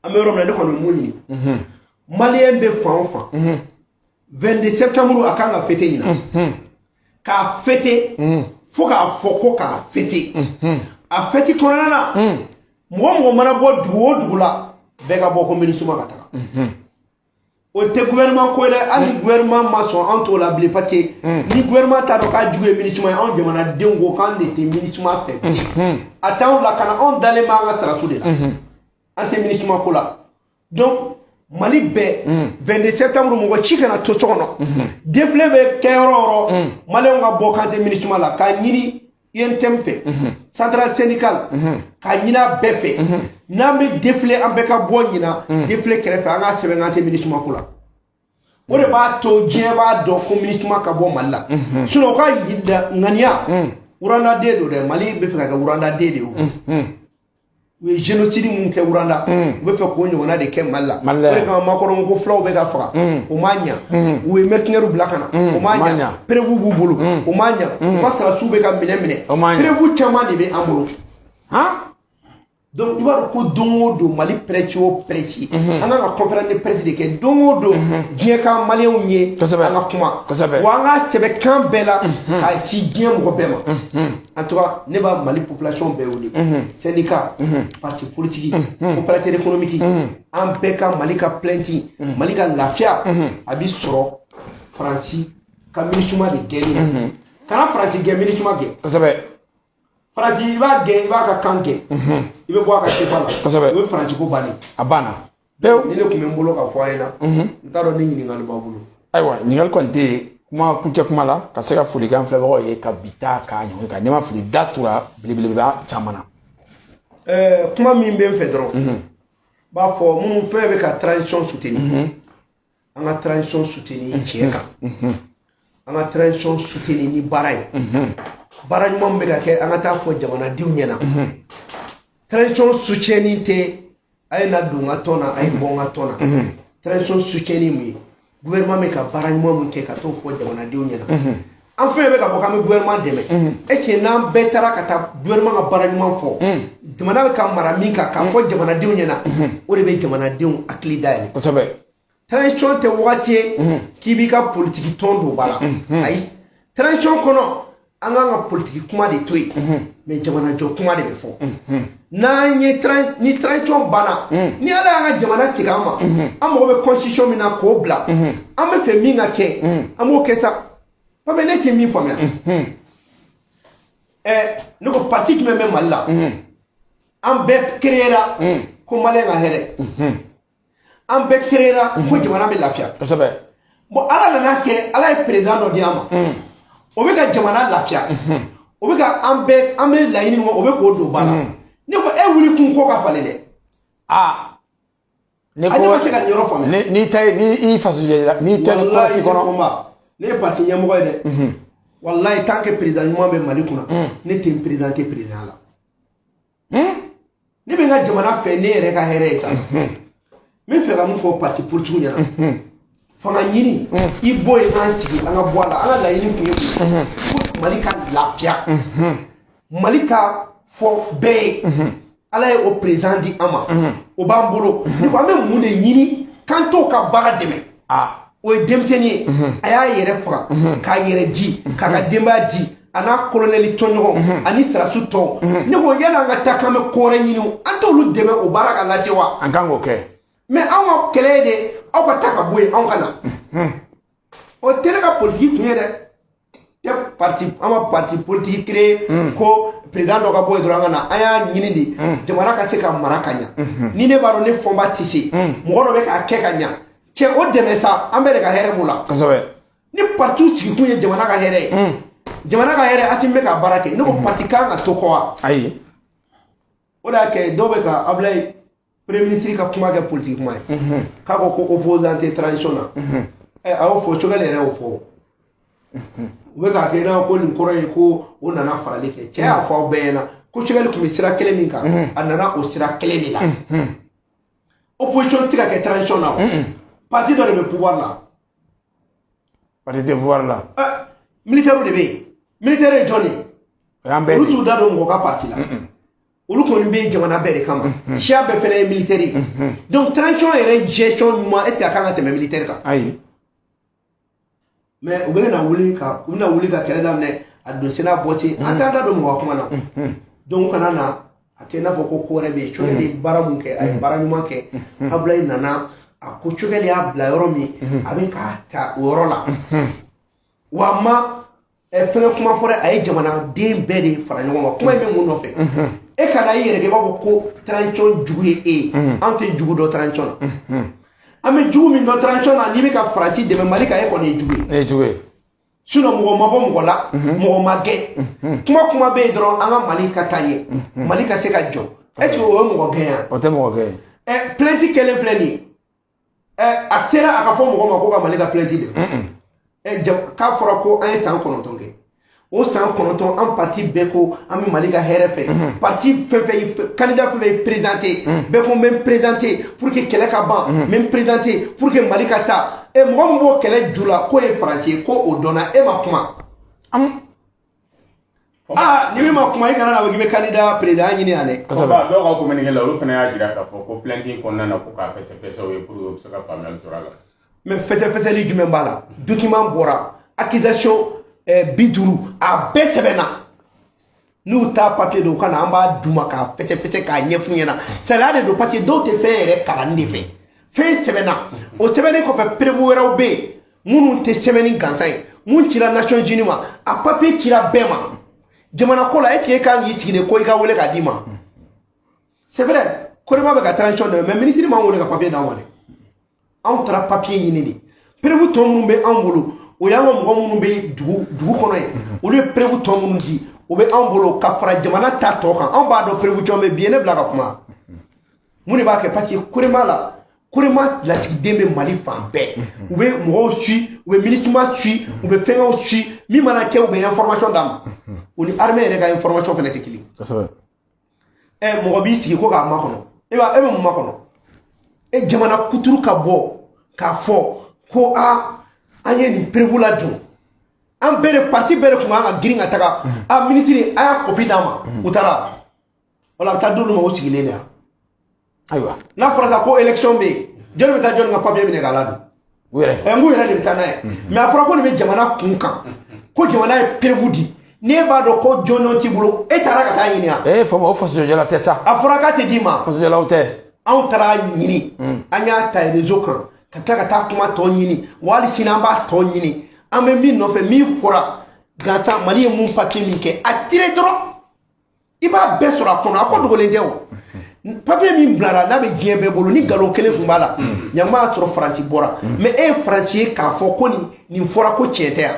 an bɛ yɔrɔ min na, ne kɔni bɛ mun ɲini malien bɛ fan o fan, 22 septembre, a kan ka fêter ɲinan, k'a fêter fo k'a fɔ ko k'a fêter. A fête kɔnɔna na, mɔgɔ mɔgɔ mana bɔ dugu o dugu la, bɛɛ ka bɔ ko MINUSMA ka taga. O tɛ gouvernement ko ye dɛ. Hali ni gouvernement ma sɔn, an t'o la bilen, parce que ni gouvernement t'a dɔn k'a jugu ye MINUSMA ye, anw jamanadenw ko k'an de tɛ MINUSMA fɛ bilen. A t'anw lakana, anw dalen b'an ka sarasu de la, an tɛ MINUSMA ko la. Donc Mali bɛɛ, 22 septembre, mɔgɔ ci kana to so kɔnɔ. Défilé bɛ kɛ yɔrɔ o yɔrɔ, maliyɛnw ka bɔ k'an tɛ MINUSMA la, k'a ɲini UNTM fɛ, centrale syndicale, k'a ɲini a bɛɛ fɛ. N'an bɛ défilé, an bɛɛ ka bɔ ɲina défilé kɛrɛfɛ, an k'a sɛbɛn k'an tɛ MINUSMA ko la. O de b'a to diɲɛ b'a dɔn ko MINUSMA ka bɔ Mali la. Sinon u ka ŋaniya, Rwanda den don dɛ. Mali bɛ fɛ ka kɛ Rwanda den de ye. O u ye génocide mun kɛ Rwanda, u bɛ fɛ k'o ɲɔgɔnna de kɛ Mali la. Mali la. O de kama Macron ko fulaw bɛ ka faga, o ma ɲa. U ye mercenaires bila ka na, o ma ma ɲa. ɲa. Preuve b'u bolo, o ma ɲa. U ka sɔrɔdasiw bɛ ka minɛ minɛ, O ma ɲa. preuve caman de bɛ an bolo. Donc i b'a dɔn ko don o don, Mali presse o presse, an kan ka conférence de presse de kɛ don o don, diɲɛ ka maliyɛnw ye, an ka kuma. Wa an ka sɛbɛn kan bɛɛ la k'a ci diɲɛ mɔgɔ bɛɛ ma. En tout cas, ne b'a Mali population bɛɛ wele, syndicat, parti politique, opérateur économique, an bɛɛ ka Mali ka plainte, Mali ka lafiya, a bi sɔrɔ Faransi ka MINUSMA de gɛnni na. Kana Faransi gɛn, MINUSMA gɛn. Faransi, i b'a gɛn, i b'a ka kan gɛn, i bɛ bɔ a ka sefa la. O ye Faransi ko bannen. A banna pewu. Ni ne tun bɛ n bolo ka fɔ a ɲɛna, n t'a dɔn ni ɲininkali b'aw bolo. Ayiwa, ɲininkali kɔni tɛ yen. Kuma kuncɛ kuma la, ka se ka folikan filɛbagaw ye ka bi ta k'a ɲɔgɔn kan, ne ma fili, da tura belebeleba caman na. Kuma min bɛ n fɛ dɔrɔn, n b'a fɔ minnu fɛn bɛ ka transition soutenir. An ka transition soutenir tiɲɛ kan, an ka transition soutenir ni baara ye. Baara ɲuman min bɛ ka kɛ, an ka taa fɔ jamanadenw ɲɛna. Transition soutien tɛ a ye na don n ka tɔn na, a ye bɔ n ka tɔn na. Transition soutien mun ye? Gouvernement bɛ ka baara ɲuman min kɛ, ka t'o fɔ jamanadenw ɲɛna. An fɛn bɛ ka bɔ k'an bɛ gouvernement dɛmɛ, est ce que n'an bɛɛ taara ka taa gouvernement ka baara ɲuman fɔ, jamana bɛ ka mara min kan, k'a fɔ jamanadenw ɲɛna, o de bɛ jamanadenw hakili dayɛlɛ. Transition tɛ wagati ye k'i b'i ka politiki tɔn don ba la. Ayi, transition kɔnɔ, an k'an ka politiki kuma de to yen, mais jamanajɔ kuma de bɛ fɔ. N'an ye ni transition banna, ni Ala y'an ka jamana segin an ma, an mago bɛ constitution min na k'o bila, an bɛ fɛ min ka kɛ, an b'o kɛ sa. Parce que ne tɛ min faamuya, ne ko parti jumɛn bɛ Mali la? An bɛɛ créera ko maliyɛn ka hɛrɛ, an bɛɛ créera ko jamana bɛ lafiya. Bon, Ala nana kɛ, Ala ye président dɔ di an ma, o bɛ ka jamana lafiya, o bɛ ka an bɛɛ, an bɛ laɲini min kɔ, o bɛ k'o don ba la. Ne ko e wuli kun ko ka falen dɛ. Aa, ne A ne ma se ka nin yɔrɔ faamuya. Ni n'i ta ye, ni i faso jɛ, n'i tɛ Walayi, kɔnɔ kɔnɔ. Fɔnba, ne ye parti ɲɛmɔgɔ ye dɛ. Walayi, tant que président ɲuman bɛ Mali kunna, ne tɛ n présenter président la. Ne bɛ n ka jamana fɛ, ne yɛrɛ ka hɛrɛ ye sa. N bɛ fɛ ka mun fɔ parti politique ɲɛna? Fanga ɲini, i bɔ yen, k'an sigi, an ka bɔ a la. An ka laɲini kun ye mun ye? Ko Mali ka lafiya, Mali ka fɔ bɛɛ ye. Ala ye o président di an ma, o b'an bolo. Ne ko an bɛ mun de ɲini k'an t'o ka baara dɛmɛ? O ye denmisɛnnin ye, a y'a yɛrɛ faga k'a yɛrɛ di, k'a ka denbaya di, a n'a kolonɛli tɔnɲɔgɔn ani sirasiw tɔw. Ne ko yanni an ka taa k'an bɛ ko wɛrɛ ɲini, an t'olu dɛmɛ o baara ka lase wa? An kan k'o kɛ. Mais anw ka kɛlɛ ye de aw ka taa ka bɔ yen, anw ka na. O tɛ ne ka politiki kun ye dɛ. Tɛ parti, an ma parti politique créé ko président dɔ ka bɔ yen dɔrɔn an ka na. An y'a ɲini de jamana ka se ka mara ka ɲa. Ni ne b'a dɔn ne Fɔnba tɛ se, mɔgɔ dɔ bɛ k'a kɛ ka ɲa, cɛ, o dɛmɛ sa, an bɛɛ de ka hɛrɛ b'o la. Ni parti sigikun ye jamana ka hɛrɛ ye, jamana ka hɛrɛ, Asimi bɛ ka baara kɛ. Ne ko parti kan ka to kɔ wa? Ayi. O de y'a kɛ dɔw bɛ ka Abulayi, premier ministre ka kuma kɛ politique kuma ye, k'a ko ko opposant tɛ transition na. Ɛ, a y'o fɔ, Choguel yɛrɛ y'o fɔ. U bɛ k'a kɛ i n'a fɔ ko nin kɔrɔ ye ko o nana farali kɛ. Cɛ y'a fɔ aw bɛɛ ɲɛna ko Choguel tun bɛ sira kelen min kan, a nana o sira kelen de la. Opposition tɛ se ka kɛ transition na. O parti dɔ de bɛ pouvoir la. Parti tɛ pouvoir la. Ɛ, militaire de bɛ yen. Militaire ye jɔn de ye? O y'an bɛɛ Olu de ye. t'u da don mɔgɔ ka parti la. Olu kɔni bɛ jamana bɛɛ de kama, siya bɛɛ fɛnɛ ye militaire ye. Donc transition yɛrɛ gestion ɲuman, est ce que a kan ka tɛmɛ militaire kan? Ayi. Mais u bɛna wuli ka kɛlɛ daminɛ, a don sen n'a bɔ sen, an t'an da don mɔgɔ ka kuma na. Donc u kana na a kɛ i n'a fɔ ko ko wɛrɛ bɛ yen. Choguel ye baara mun kɛ, a ye baara ɲuman kɛ. Abulayi nana, a ko Choguel y'a bila yɔrɔ min, a bɛ k'a ta o yɔrɔ la. Wa a ma fɛngɛ kuma fɔ dɛ, a ye jamanaden bɛɛ de fara ɲɔgɔn kan. Kuma in bɛ mun nɔfɛ? E kana i yɛrɛ kɛ i b'a fɔ ko transition jugu ye e ye. An tɛ jugu dɔn transition na. An bɛ jugu min dɔn transition na, n'i bɛ ka Faransi dɛmɛ Mali kan, e kɔni ye jugu ye. E ye jugu ye. Sinon mɔgɔ ma bɔ mɔgɔ la, mɔgɔ ma gɛn. Kuma bɛ yen dɔrɔn, an ka Mali ka taa ɲɛ, Mali ka se ka jɔ. Est ce que o ye mɔgɔ gɛn yan? O tɛ mɔgɔ gɛn. Ɛ, plainte kɛlen filɛ nin ye, ɛ, a sera a ka fɔ mɔgɔ ma ko ka Mali ka plainte dɛmɛ. Ɛ, jam k'a fɔra ko an ye san 9 kɛ. O san 9, an parti bɛɛ ko an bɛ Mali ka hɛrɛ fɛ. Parti fɛn fɛn y'i candidat, fɛn fɛn y'i présenté, bɛɛ ko n bɛ n présenté pour que kɛlɛ ka ban, n bɛ n présenté pour que Mali ka taa. Ɛ, mɔgɔ min b'o kɛlɛ ju la k'o ye Faransi ye, ko o dɔnna, e ma kuma. Aa, ni min ma kuma, i kana na fɔ k'i bɛ candidat président ɲini yan dɛ. Fɔnba, dɔw ka communiqué la, olu fana y'a jira k'a fɔ ko plainte in kɔnɔna na, ko k'a fɛsɛfɛsɛ o ye pour que u bɛ se ka faamuyali sɔrɔ a la. Mais fɛsɛfɛsɛli jumɛn b'a la? Document bɔra, accusation 50, a bɛɛ sɛbɛnna. N'u ta papier don, u ka na, an b'a d'u ma k'a fɛsɛfɛsɛ k'a ɲɛf'u ɲɛna. Sariya de don, parce que dɔw tɛ fɛn yɛrɛ kalanni de fɛ. Fɛn sɛbɛnna, o sɛbɛnnen kɔfɛ, preuve wɛrɛw bɛ yen minnu tɛ sɛbɛnni gansan ye. Mun cira Nations Unies ma, a papier cira bɛɛ ma. Jamana ko la, est ce que e kan k'i sigi de ko i ka wele k'a d'i ma? C'est vrai, Korema bɛ ka transition dɛmɛ, mais ministre m'an wele ka papier d'an ma dɛ. Anw taara papier ɲini de. Preuve tɔ minnu bɛ anw bolo, o y'an ka mɔgɔ minnu bɛ dugu kɔnɔ yen, olu ye preuve tɔ minnu di, o bɛ anw bolo ka fara jamana ta tɔ kan. Anw b'a dɔn preuve caman bɛ bi ye. Ne bila ka kuma, mun de b'a kɛ? Parce que Korema la, Korema lasigiden bɛ Mali fan bɛɛ. U bɛ mɔgɔw suit, u bɛ MINUSMA suit, u bɛ fɛngɛw suit. Min mana kɛ, u bɛ information d'a ma. O ni armée yɛrɛ ka information fɛnɛ tɛ kelen. Ɛ, mɔgɔ b'i sigi ko k'a makɔnɔ, e b'a e bɛ mun makɔnɔ? E jamana kuturu ka bɔ k'a fɔ ko a an ye nin preuve ladon, an bɛɛ de, parti bɛɛ de tun kan ka girin ka taga a minisiri, a y'a copie d'a ma. U taara wala a bɛ taa d'olu ma, o sigilen de yan. Ayiwa. N'a fɔra sa ko élection bɛ yen, jɔnni bɛ taa jɔnni ka papier minɛ k'a ladon? U yɛrɛ. Ɛ, n k'u yɛrɛ de bɛ taa n'a ye. Mais a fɔra ko nin bɛ jamana kun kan, ko jamana ye preuve di. N'e b'a dɔn ko jɔnjɔn t'i bolo, e taara ka taa ɲini yan? Ee fama, o fasojɔla tɛ sa. A fɔra k'a tɛ d'i ma. Fasojɔlaw tɛ. Anw taara ɲini, an y'a ta réseau kan ka tila ka taa kuma tɔ ɲini. Wa hali sini an b'a tɔ ɲini. An bɛ min nɔfɛ, min fɔra gansan, Mali ye mun papier min kɛ, a tiré dɔrɔn, i b'a bɛɛ sɔrɔ a kɔnɔ. A ko dogolen tɛ. O papier min bilara n'a bɛ diɲɛ bɛɛ bolo, ni nkalon kelen tun b'a la, ɲama y'a sɔrɔ Faransi bɔra. Mais e ye Faransi ye k'a fɔ ko nin fɔra ko tiɲɛ tɛ yan.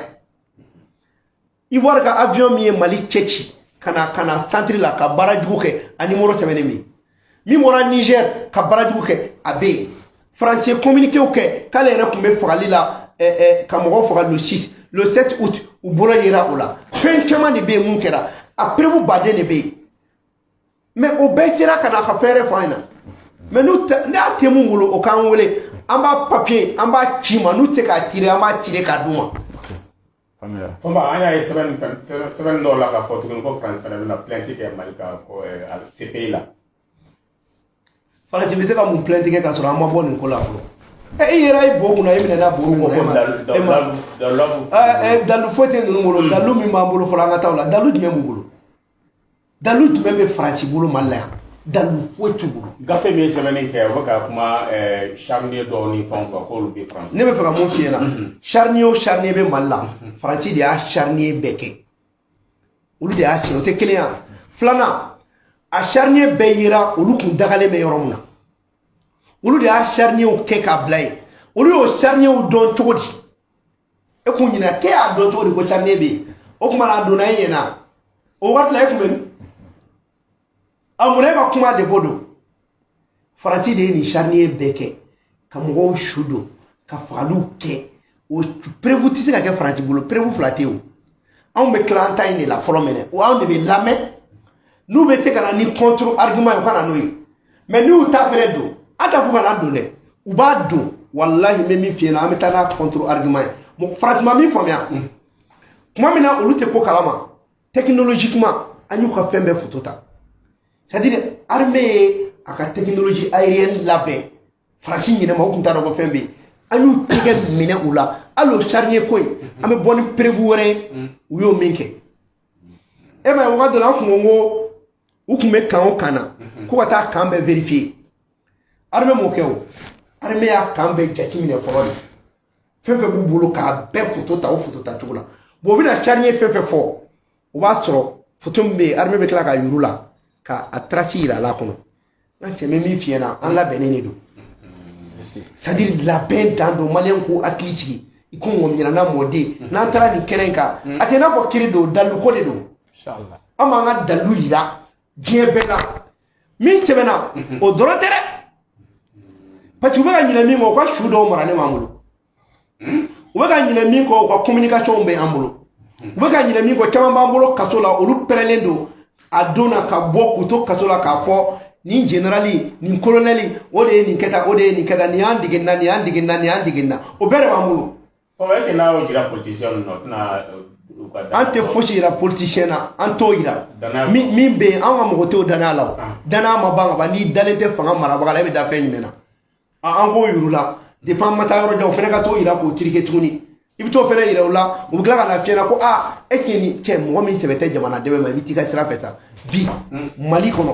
Ivoire ka avion min ye Mali cɛ ci ka na centre la ka baara jugu kɛ, a numéro sɛbɛnnen bɛ yen. Min bɔra Niger ka baara jugu kɛ, a bɛ yen. Faransi ye communiqué kɛ k'ale yɛrɛ tun bɛ fagali la, ka mɔgɔw faga le 6, le 7 août, u bolo yera o la. Fɛn caman de bɛ yen mun kɛra, a preuve baden de bɛ yen. Mais o bɛɛ sera ka na a ka fɛn wɛrɛ fɔ an ɲɛna. Mais n'u tɛ, n'a tɛ mun bolo, o k'an wele, an b'a papier, an b'a ci ma. N'u tɛ se k'a tirer, an b'a tirer k'a d'u ma. Faamuya. Fɔnba, an y'a ye sɛbɛn sɛbɛn dɔw la k'a fɔ tuguni ko France fana bɛna plainte kɛ Mali ka ko CPI la. Faransi bɛ se ka mun plainte kɛ k'a sɔrɔ an ma bɔ nin ko la fɔlɔ? Ɛ, i yɛrɛ ye bo kunna, e minɛna bo kunna, e ma e ma dalu ɛ, dalu foyi tɛ ninnu bolo. Dalu min b'an bolo fɔlɔ, an ka taa o la. Dalu jumɛn b'u bolo? Dalu jumɛn bɛ Faransi bolo Mali la yan? Dalu foyi t'u bolo. Gafe min ye sɛbɛnni kɛ, u bɛ ka kuma charnier dɔw ni fɛnw kan k'olu bɛ France. Ne bɛ fɛ ka mun f'i ɲɛna? Charnier o charnier bɛ Mali la, Faransi de y'a charnier bɛɛ kɛ, olu de y'a signé. O tɛ kelen ya. Filanan, a charnier bɛɛ yera olu kun dagalen bɛ yɔrɔ min na, olu de y'a charnierw kɛ k'a bila yen. Olu y'o charnierw dɔn cogo di? E k'u ɲininka k'e y'a dɔn cogo di ko charnier bɛ yen? O tuma na a donna e ɲɛna o waati la, e kun bɛ min? A munna e ka kuma de b'o don? Faransi de ye nin charnier bɛɛ kɛ ka mɔgɔw su don, ka fagaliw kɛ. O preuve tɛ se ka kɛ Faransi bolo. Preuve fila tɛ yen. O anw bɛ tila an ta in de la fɔlɔ minɛ. O anw de bɛ lamɛn. N'u bɛ se ka na ni contre argument ye, u ka na n'o ye. Mais n'u y'u ta fɛnɛ don, an t'a fɔ ka na don dɛ, u b'a don. Walahi, n bɛ min f'i ɲɛna, an bɛ taa n'a contre argument ye. Faransi ma min faamuya tuma min na, olu tɛ ko kalama technologiquement. An y'u ka fɛn bɛɛ photo ta, c'est à dire armée ye a ka technologie aérienne labɛn. Faransi ɲinɛ ma, o tun t'a dɔn ko fɛn bɛ yen. An y'u tɛgɛ minɛ u la. Hali o charnier ko in, an bɛ bɔ ni preuve wɛrɛ ye. U y'o min kɛ, e m'a ye, wagati dɔ la an kun ko u tun bɛ camp o camp na ko ka taa camp bɛɛ vérifier. Armée m'o kɛ. O armée y'a camp bɛɛ jateminɛ fɔlɔ de, fɛn fɛn b'u bolo k'a bɛɛ photo ta, o photo ta cogo la. Bon, u bɛna charnier fɛn fɛn fɔ, o b'a sɔrɔ photo min bɛ yen, armée bɛ tila k'a yir'u la, ka a trace yira a la kɔnɔ. N ka cɛ, bɛ min f'i ɲɛna, an labɛnnen de don, c'est à dire labɛn dan don. Maliyɛn k'u hakili sigi i ko ŋɔmiɲɛna mɔden. N'an taara nin kɛnɛ in kan, a tɛ i n'a fɔ kiri don, dalu ko de don. An b'an ka dalu yira diɲɛ bɛɛ la. Min sɛbɛnna, o dɔrɔn tɛ dɛ, parce que u bɛ ka ɲinɛ min kɔ, u ka su dɔw maralen b'an bolo. U bɛ ka ɲinɛ min kɔ, u ka communication bɛ an bolo. U bɛ ka ɲinɛ min kɔ, caman b'an bolo kaso la. Olu pɛrɛlen don a don na ka bɔ k'u to kaso la k'a fɔ nin général, nin colonel, o de ye nin kɛ tan, o de ye nin kɛ tan, nin y'an dege nin na, nin y'an dege nin na, nin y'an dege nin na. O bɛɛ de b'an bolo. Bon, est ce que n'a y'o jira politicien ninnu na, o tɛna u ka An tɛ fosi yira politicien na, an t'o yira. Danaya. Min bɛ yen, an ka mɔgɔ t'o danaya la. O danaya ma ban ka ban. N'i dalen tɛ fanga marabaga la, e bɛ taa fɛn jumɛn na? An k'o yir'u la depuis an ma taa yɔrɔ jan, o fana ka t'o yira k'o tirike tuguni. I bɛ t'o fana yira u la, u bɛ tila ka na fiyɛ na ko aa, est ce que nin cɛ, mɔgɔ min sɛbɛ tɛ jamana dɛmɛ ma, i bɛ t'i ka sira fɛ sa. Bi Mali kɔnɔ,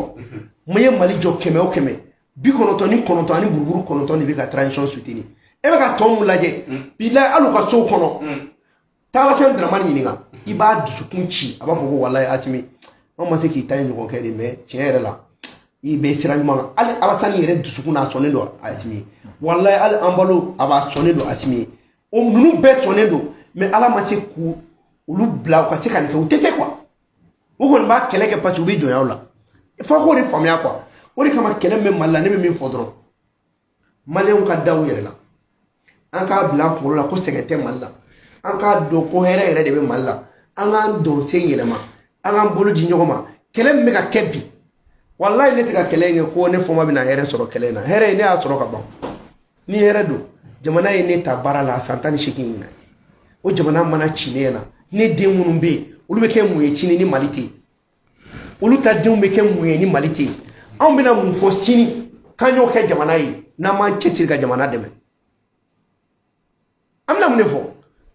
mun ye Mali jɔ? Kɛmɛ o kɛmɛ, 99 ani buruburu 9 de bɛ ka transition soutenir. E bɛ ka tɔ mun lajɛ? Bilayi, hali u ka sow kɔnɔ, taa Alassane Dramane ɲininka, i b'a dusukun ci, a b'a fɔ ko walayi Asimi, anw ma se k'i ta in ɲɔgɔn kɛ de, mais tiɲɛ yɛrɛ la, i bɛ sira ɲuman kan. Hali Alassane yɛrɛ dusukun n'a sɔnnen don Asimi ye. Walayi, hali Embalo a b'a sɔnnen don Asimi ye. O ninnu bɛɛ sɔnnen don, mais Ala ma se k'u olu bila u ka se ka nin kɛ. U tɛ se quoi. U kɔni b'a kɛlɛ kɛ parce que u bɛ jɔnyaw la. Fo k'o de faamuya quoi. O de kama kɛlɛ min bɛ Mali la, ne bɛ min fɔ dɔrɔn, Maliyɛnw ka da u yɛrɛ la. An k'a bila an kunkolo la ko sɛgɛn tɛ Mali la. An k'a dɔn ko hɛrɛ yɛrɛ de bɛ Mali la. An k'an don sen yɛlɛma, an k'an bolo di ɲɔgɔn ma. Kɛlɛ min bɛ ka kɛ bi, walayi, ne tɛ ka kɛlɛ in kɛ ko ne fɔma bɛna hɛrɛ sɔrɔ kɛlɛ in na. Hɛrɛ ye, ne y'a sɔrɔ ka ban. Ni hɛrɛ don, jamana ye ne ta baara la san 18 ɲinan. O jamana mana ci ne ɲɛna, ne den minnu bɛ yen, olu bɛ kɛ mun ye sini ni Mali tɛ yen? Olu ta denw bɛ kɛ mun ye ni Mali tɛ yen? Anw bɛna mun fɔ sini k'an y'o kɛ jamana ye n'an m'an cɛsiri ka jamana dɛmɛ? An bɛna mun de fɔ?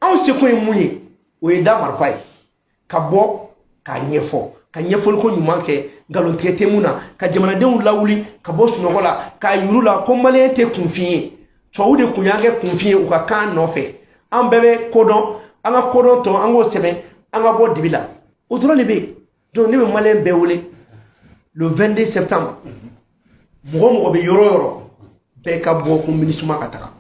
Anw seko ye mun ye? O ye da marifa ye ka bɔ k'a ɲɛfɔ, ka ɲɛfɔliko ɲuman kɛ, nkalontigɛ tɛ mun na, ka jamanadenw lawuli ka bɔ sunɔgɔ la, k'a yir'u la ko maliyɛn tɛ kunfin ye. Tubabu de kun y'an kɛ kunfin ye u ka kan nɔfɛ. An bɛɛ bɛ kodɔn, an ka kodɔn tɔ, an k'o sɛbɛn, an ka bɔ dibi la. O dɔrɔn de bɛ yen. Donc ne bɛ maliyɛn bɛɛ wele le 22 septembre, mɔgɔ o mɔgɔ bɛ yɔrɔ o yɔrɔ, bɛɛ ka bɔ ko MINUSMA ka taga.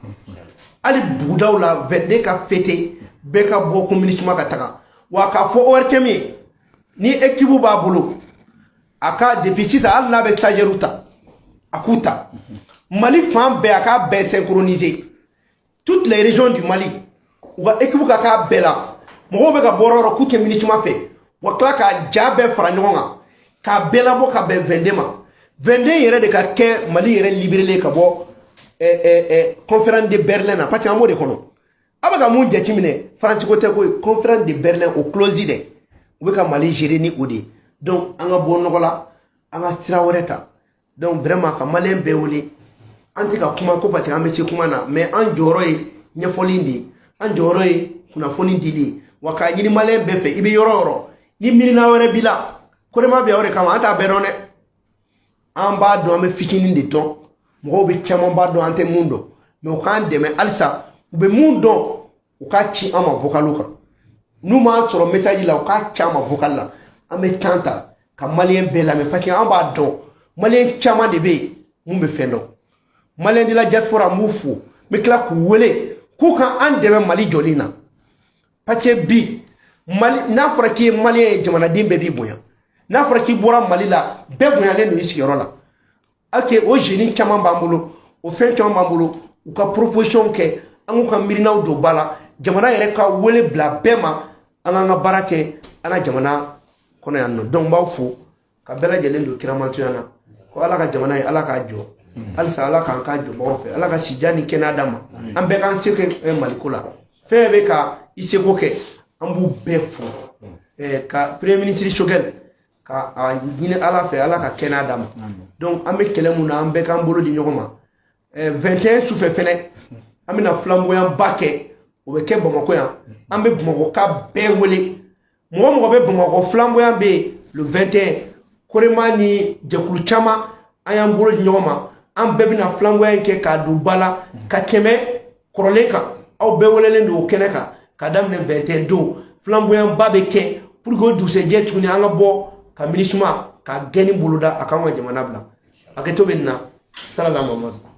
Hali bugudaw la, 22 ka fêter, bɛɛ ka bɔ ko MINUSMA ka taga. Wa k'a fɔ ORTM ye, ni équipe b'a bolo, a ka depuis sisan, hali n'a bɛ stagiaire ta, a k'u ta Mali fan bɛɛ, a k'a bɛɛ synchroniser, toutes les régions du Mali, u ka équipe ka k'a bɛɛ la. Mɔgɔw bɛ ka bɔ yɔrɔ o yɔrɔ k'u tɛ MINUSMA fɛ, wa tila ka ja bɛɛ fara ɲɔgɔn kan k'a bɛɛ labɔ ka bɛn 22 ma. 22 yɛrɛ de ka kɛ Mali yɛrɛ libéré ka bɔ Conférence de Berlin na, parce que an b'o de kɔnɔ. A bɛ ka mun jateminɛ? Faransi ko tɛ koyi. Conférence de Berlin, o clause dɛ, u bɛ ka Mali gérer ni o de ye. Donc an ka bɔ nɔgɔ la, an ka sira wɛrɛ ta. Donc vraiment, ka maliyɛn bɛɛ wele. An tɛ ka kuma ko parce que an bɛ se kuma na, mais an jɔyɔrɔ ye ɲɛfɔli de ye, an jɔyɔrɔ ye kunnafoni dili ye. Wa k'a ɲini maliyɛn bɛɛ fɛ, i bɛ yɔrɔ o yɔrɔ, ni miirina wɛrɛ b'i la, korema bɛ o de kama. An t'a bɛɛ dɔn dɛ, an b'a dɔn, an bɛ fitinin de dɔn. Mɔgɔw bɛ caman b'a dɔn, an tɛ mun dɔn, mais u k'an dɛmɛ halisa. U bɛ mun dɔn, u k'a ci an ma vocal kan. N'u m'an sɔrɔ message la, u k'a ci an ma vocal la. An bɛ temps ta ka maliyɛn bɛɛ lamɛn, parce que an b'a dɔn maliyɛn caman de bɛ yen mun bɛ fɛn dɔn. Maliyɛn de la diaspora, n b'u fo, n bɛ tila k'u wele k'u ka an dɛmɛ Mali jɔli na, parce que bi Mali, n'a fɔra k'i ye maliyɛn ye, jamanaden bɛɛ b'i bonya. N'a fɔra k'i bɔra Mali la, bɛɛ bonyalen don i sigiyɔrɔ la. Ok, o jeune caman b'an bolo, o fɛn caman b'an bolo, u ka proposition kɛ, an k'u ka miirinaw don ba la. Jamana yɛrɛ ka wele bila bɛɛ ma, an k'an ka baara kɛ an ka jamana kɔnɔ yan nɔ. Donc n b'aw fo ka bɛɛ lajɛlen don kiramantoya na, ko Ala ka jamana ye, Ala k'a jɔ halisa, Ala k'an k'a jɔbagaw fɛ, Ala ka sijan ni kɛnɛya d'an ma. An bɛɛ k'an se kɛ Maliko la, fɛn bɛ ka i seko kɛ, an b'u bɛɛ fo, ka Premier ministre Choguel ka a ɲini Ala fɛ, Ala ka kɛnɛya d'a ma. Donc an bɛ kɛlɛ mun na, an bɛɛ k'an bolo di ɲɔgɔn ma. 21 sufɛ fɛnɛ, an bɛna flamboyant kɛ, o bɛ kɛ Bamakɔ yan. An bɛ Bamakɔ ka bɛɛ wele, mɔgɔ mɔgɔ bɛ Bamakɔ, flamboyant bɛ yen le 21. Korema ni jɛkulu caman, an y'an bolo di ɲɔgɔn ma, an bɛɛ bɛna flamboyant kɛ k'a don ba la ka tɛmɛ kɔrɔlen kan. Aw bɛɛ welelen don o kɛnɛ kan ka daminɛ 21 don. Flamboyant ba bɛ kɛ pour que o dugusɛjɛ tuguni, an ka bɔ ka MINUSMA ka gɛnni boloda a k'an ka jamana bila. Hakɛto bɛ nin na. Salala Mamadu.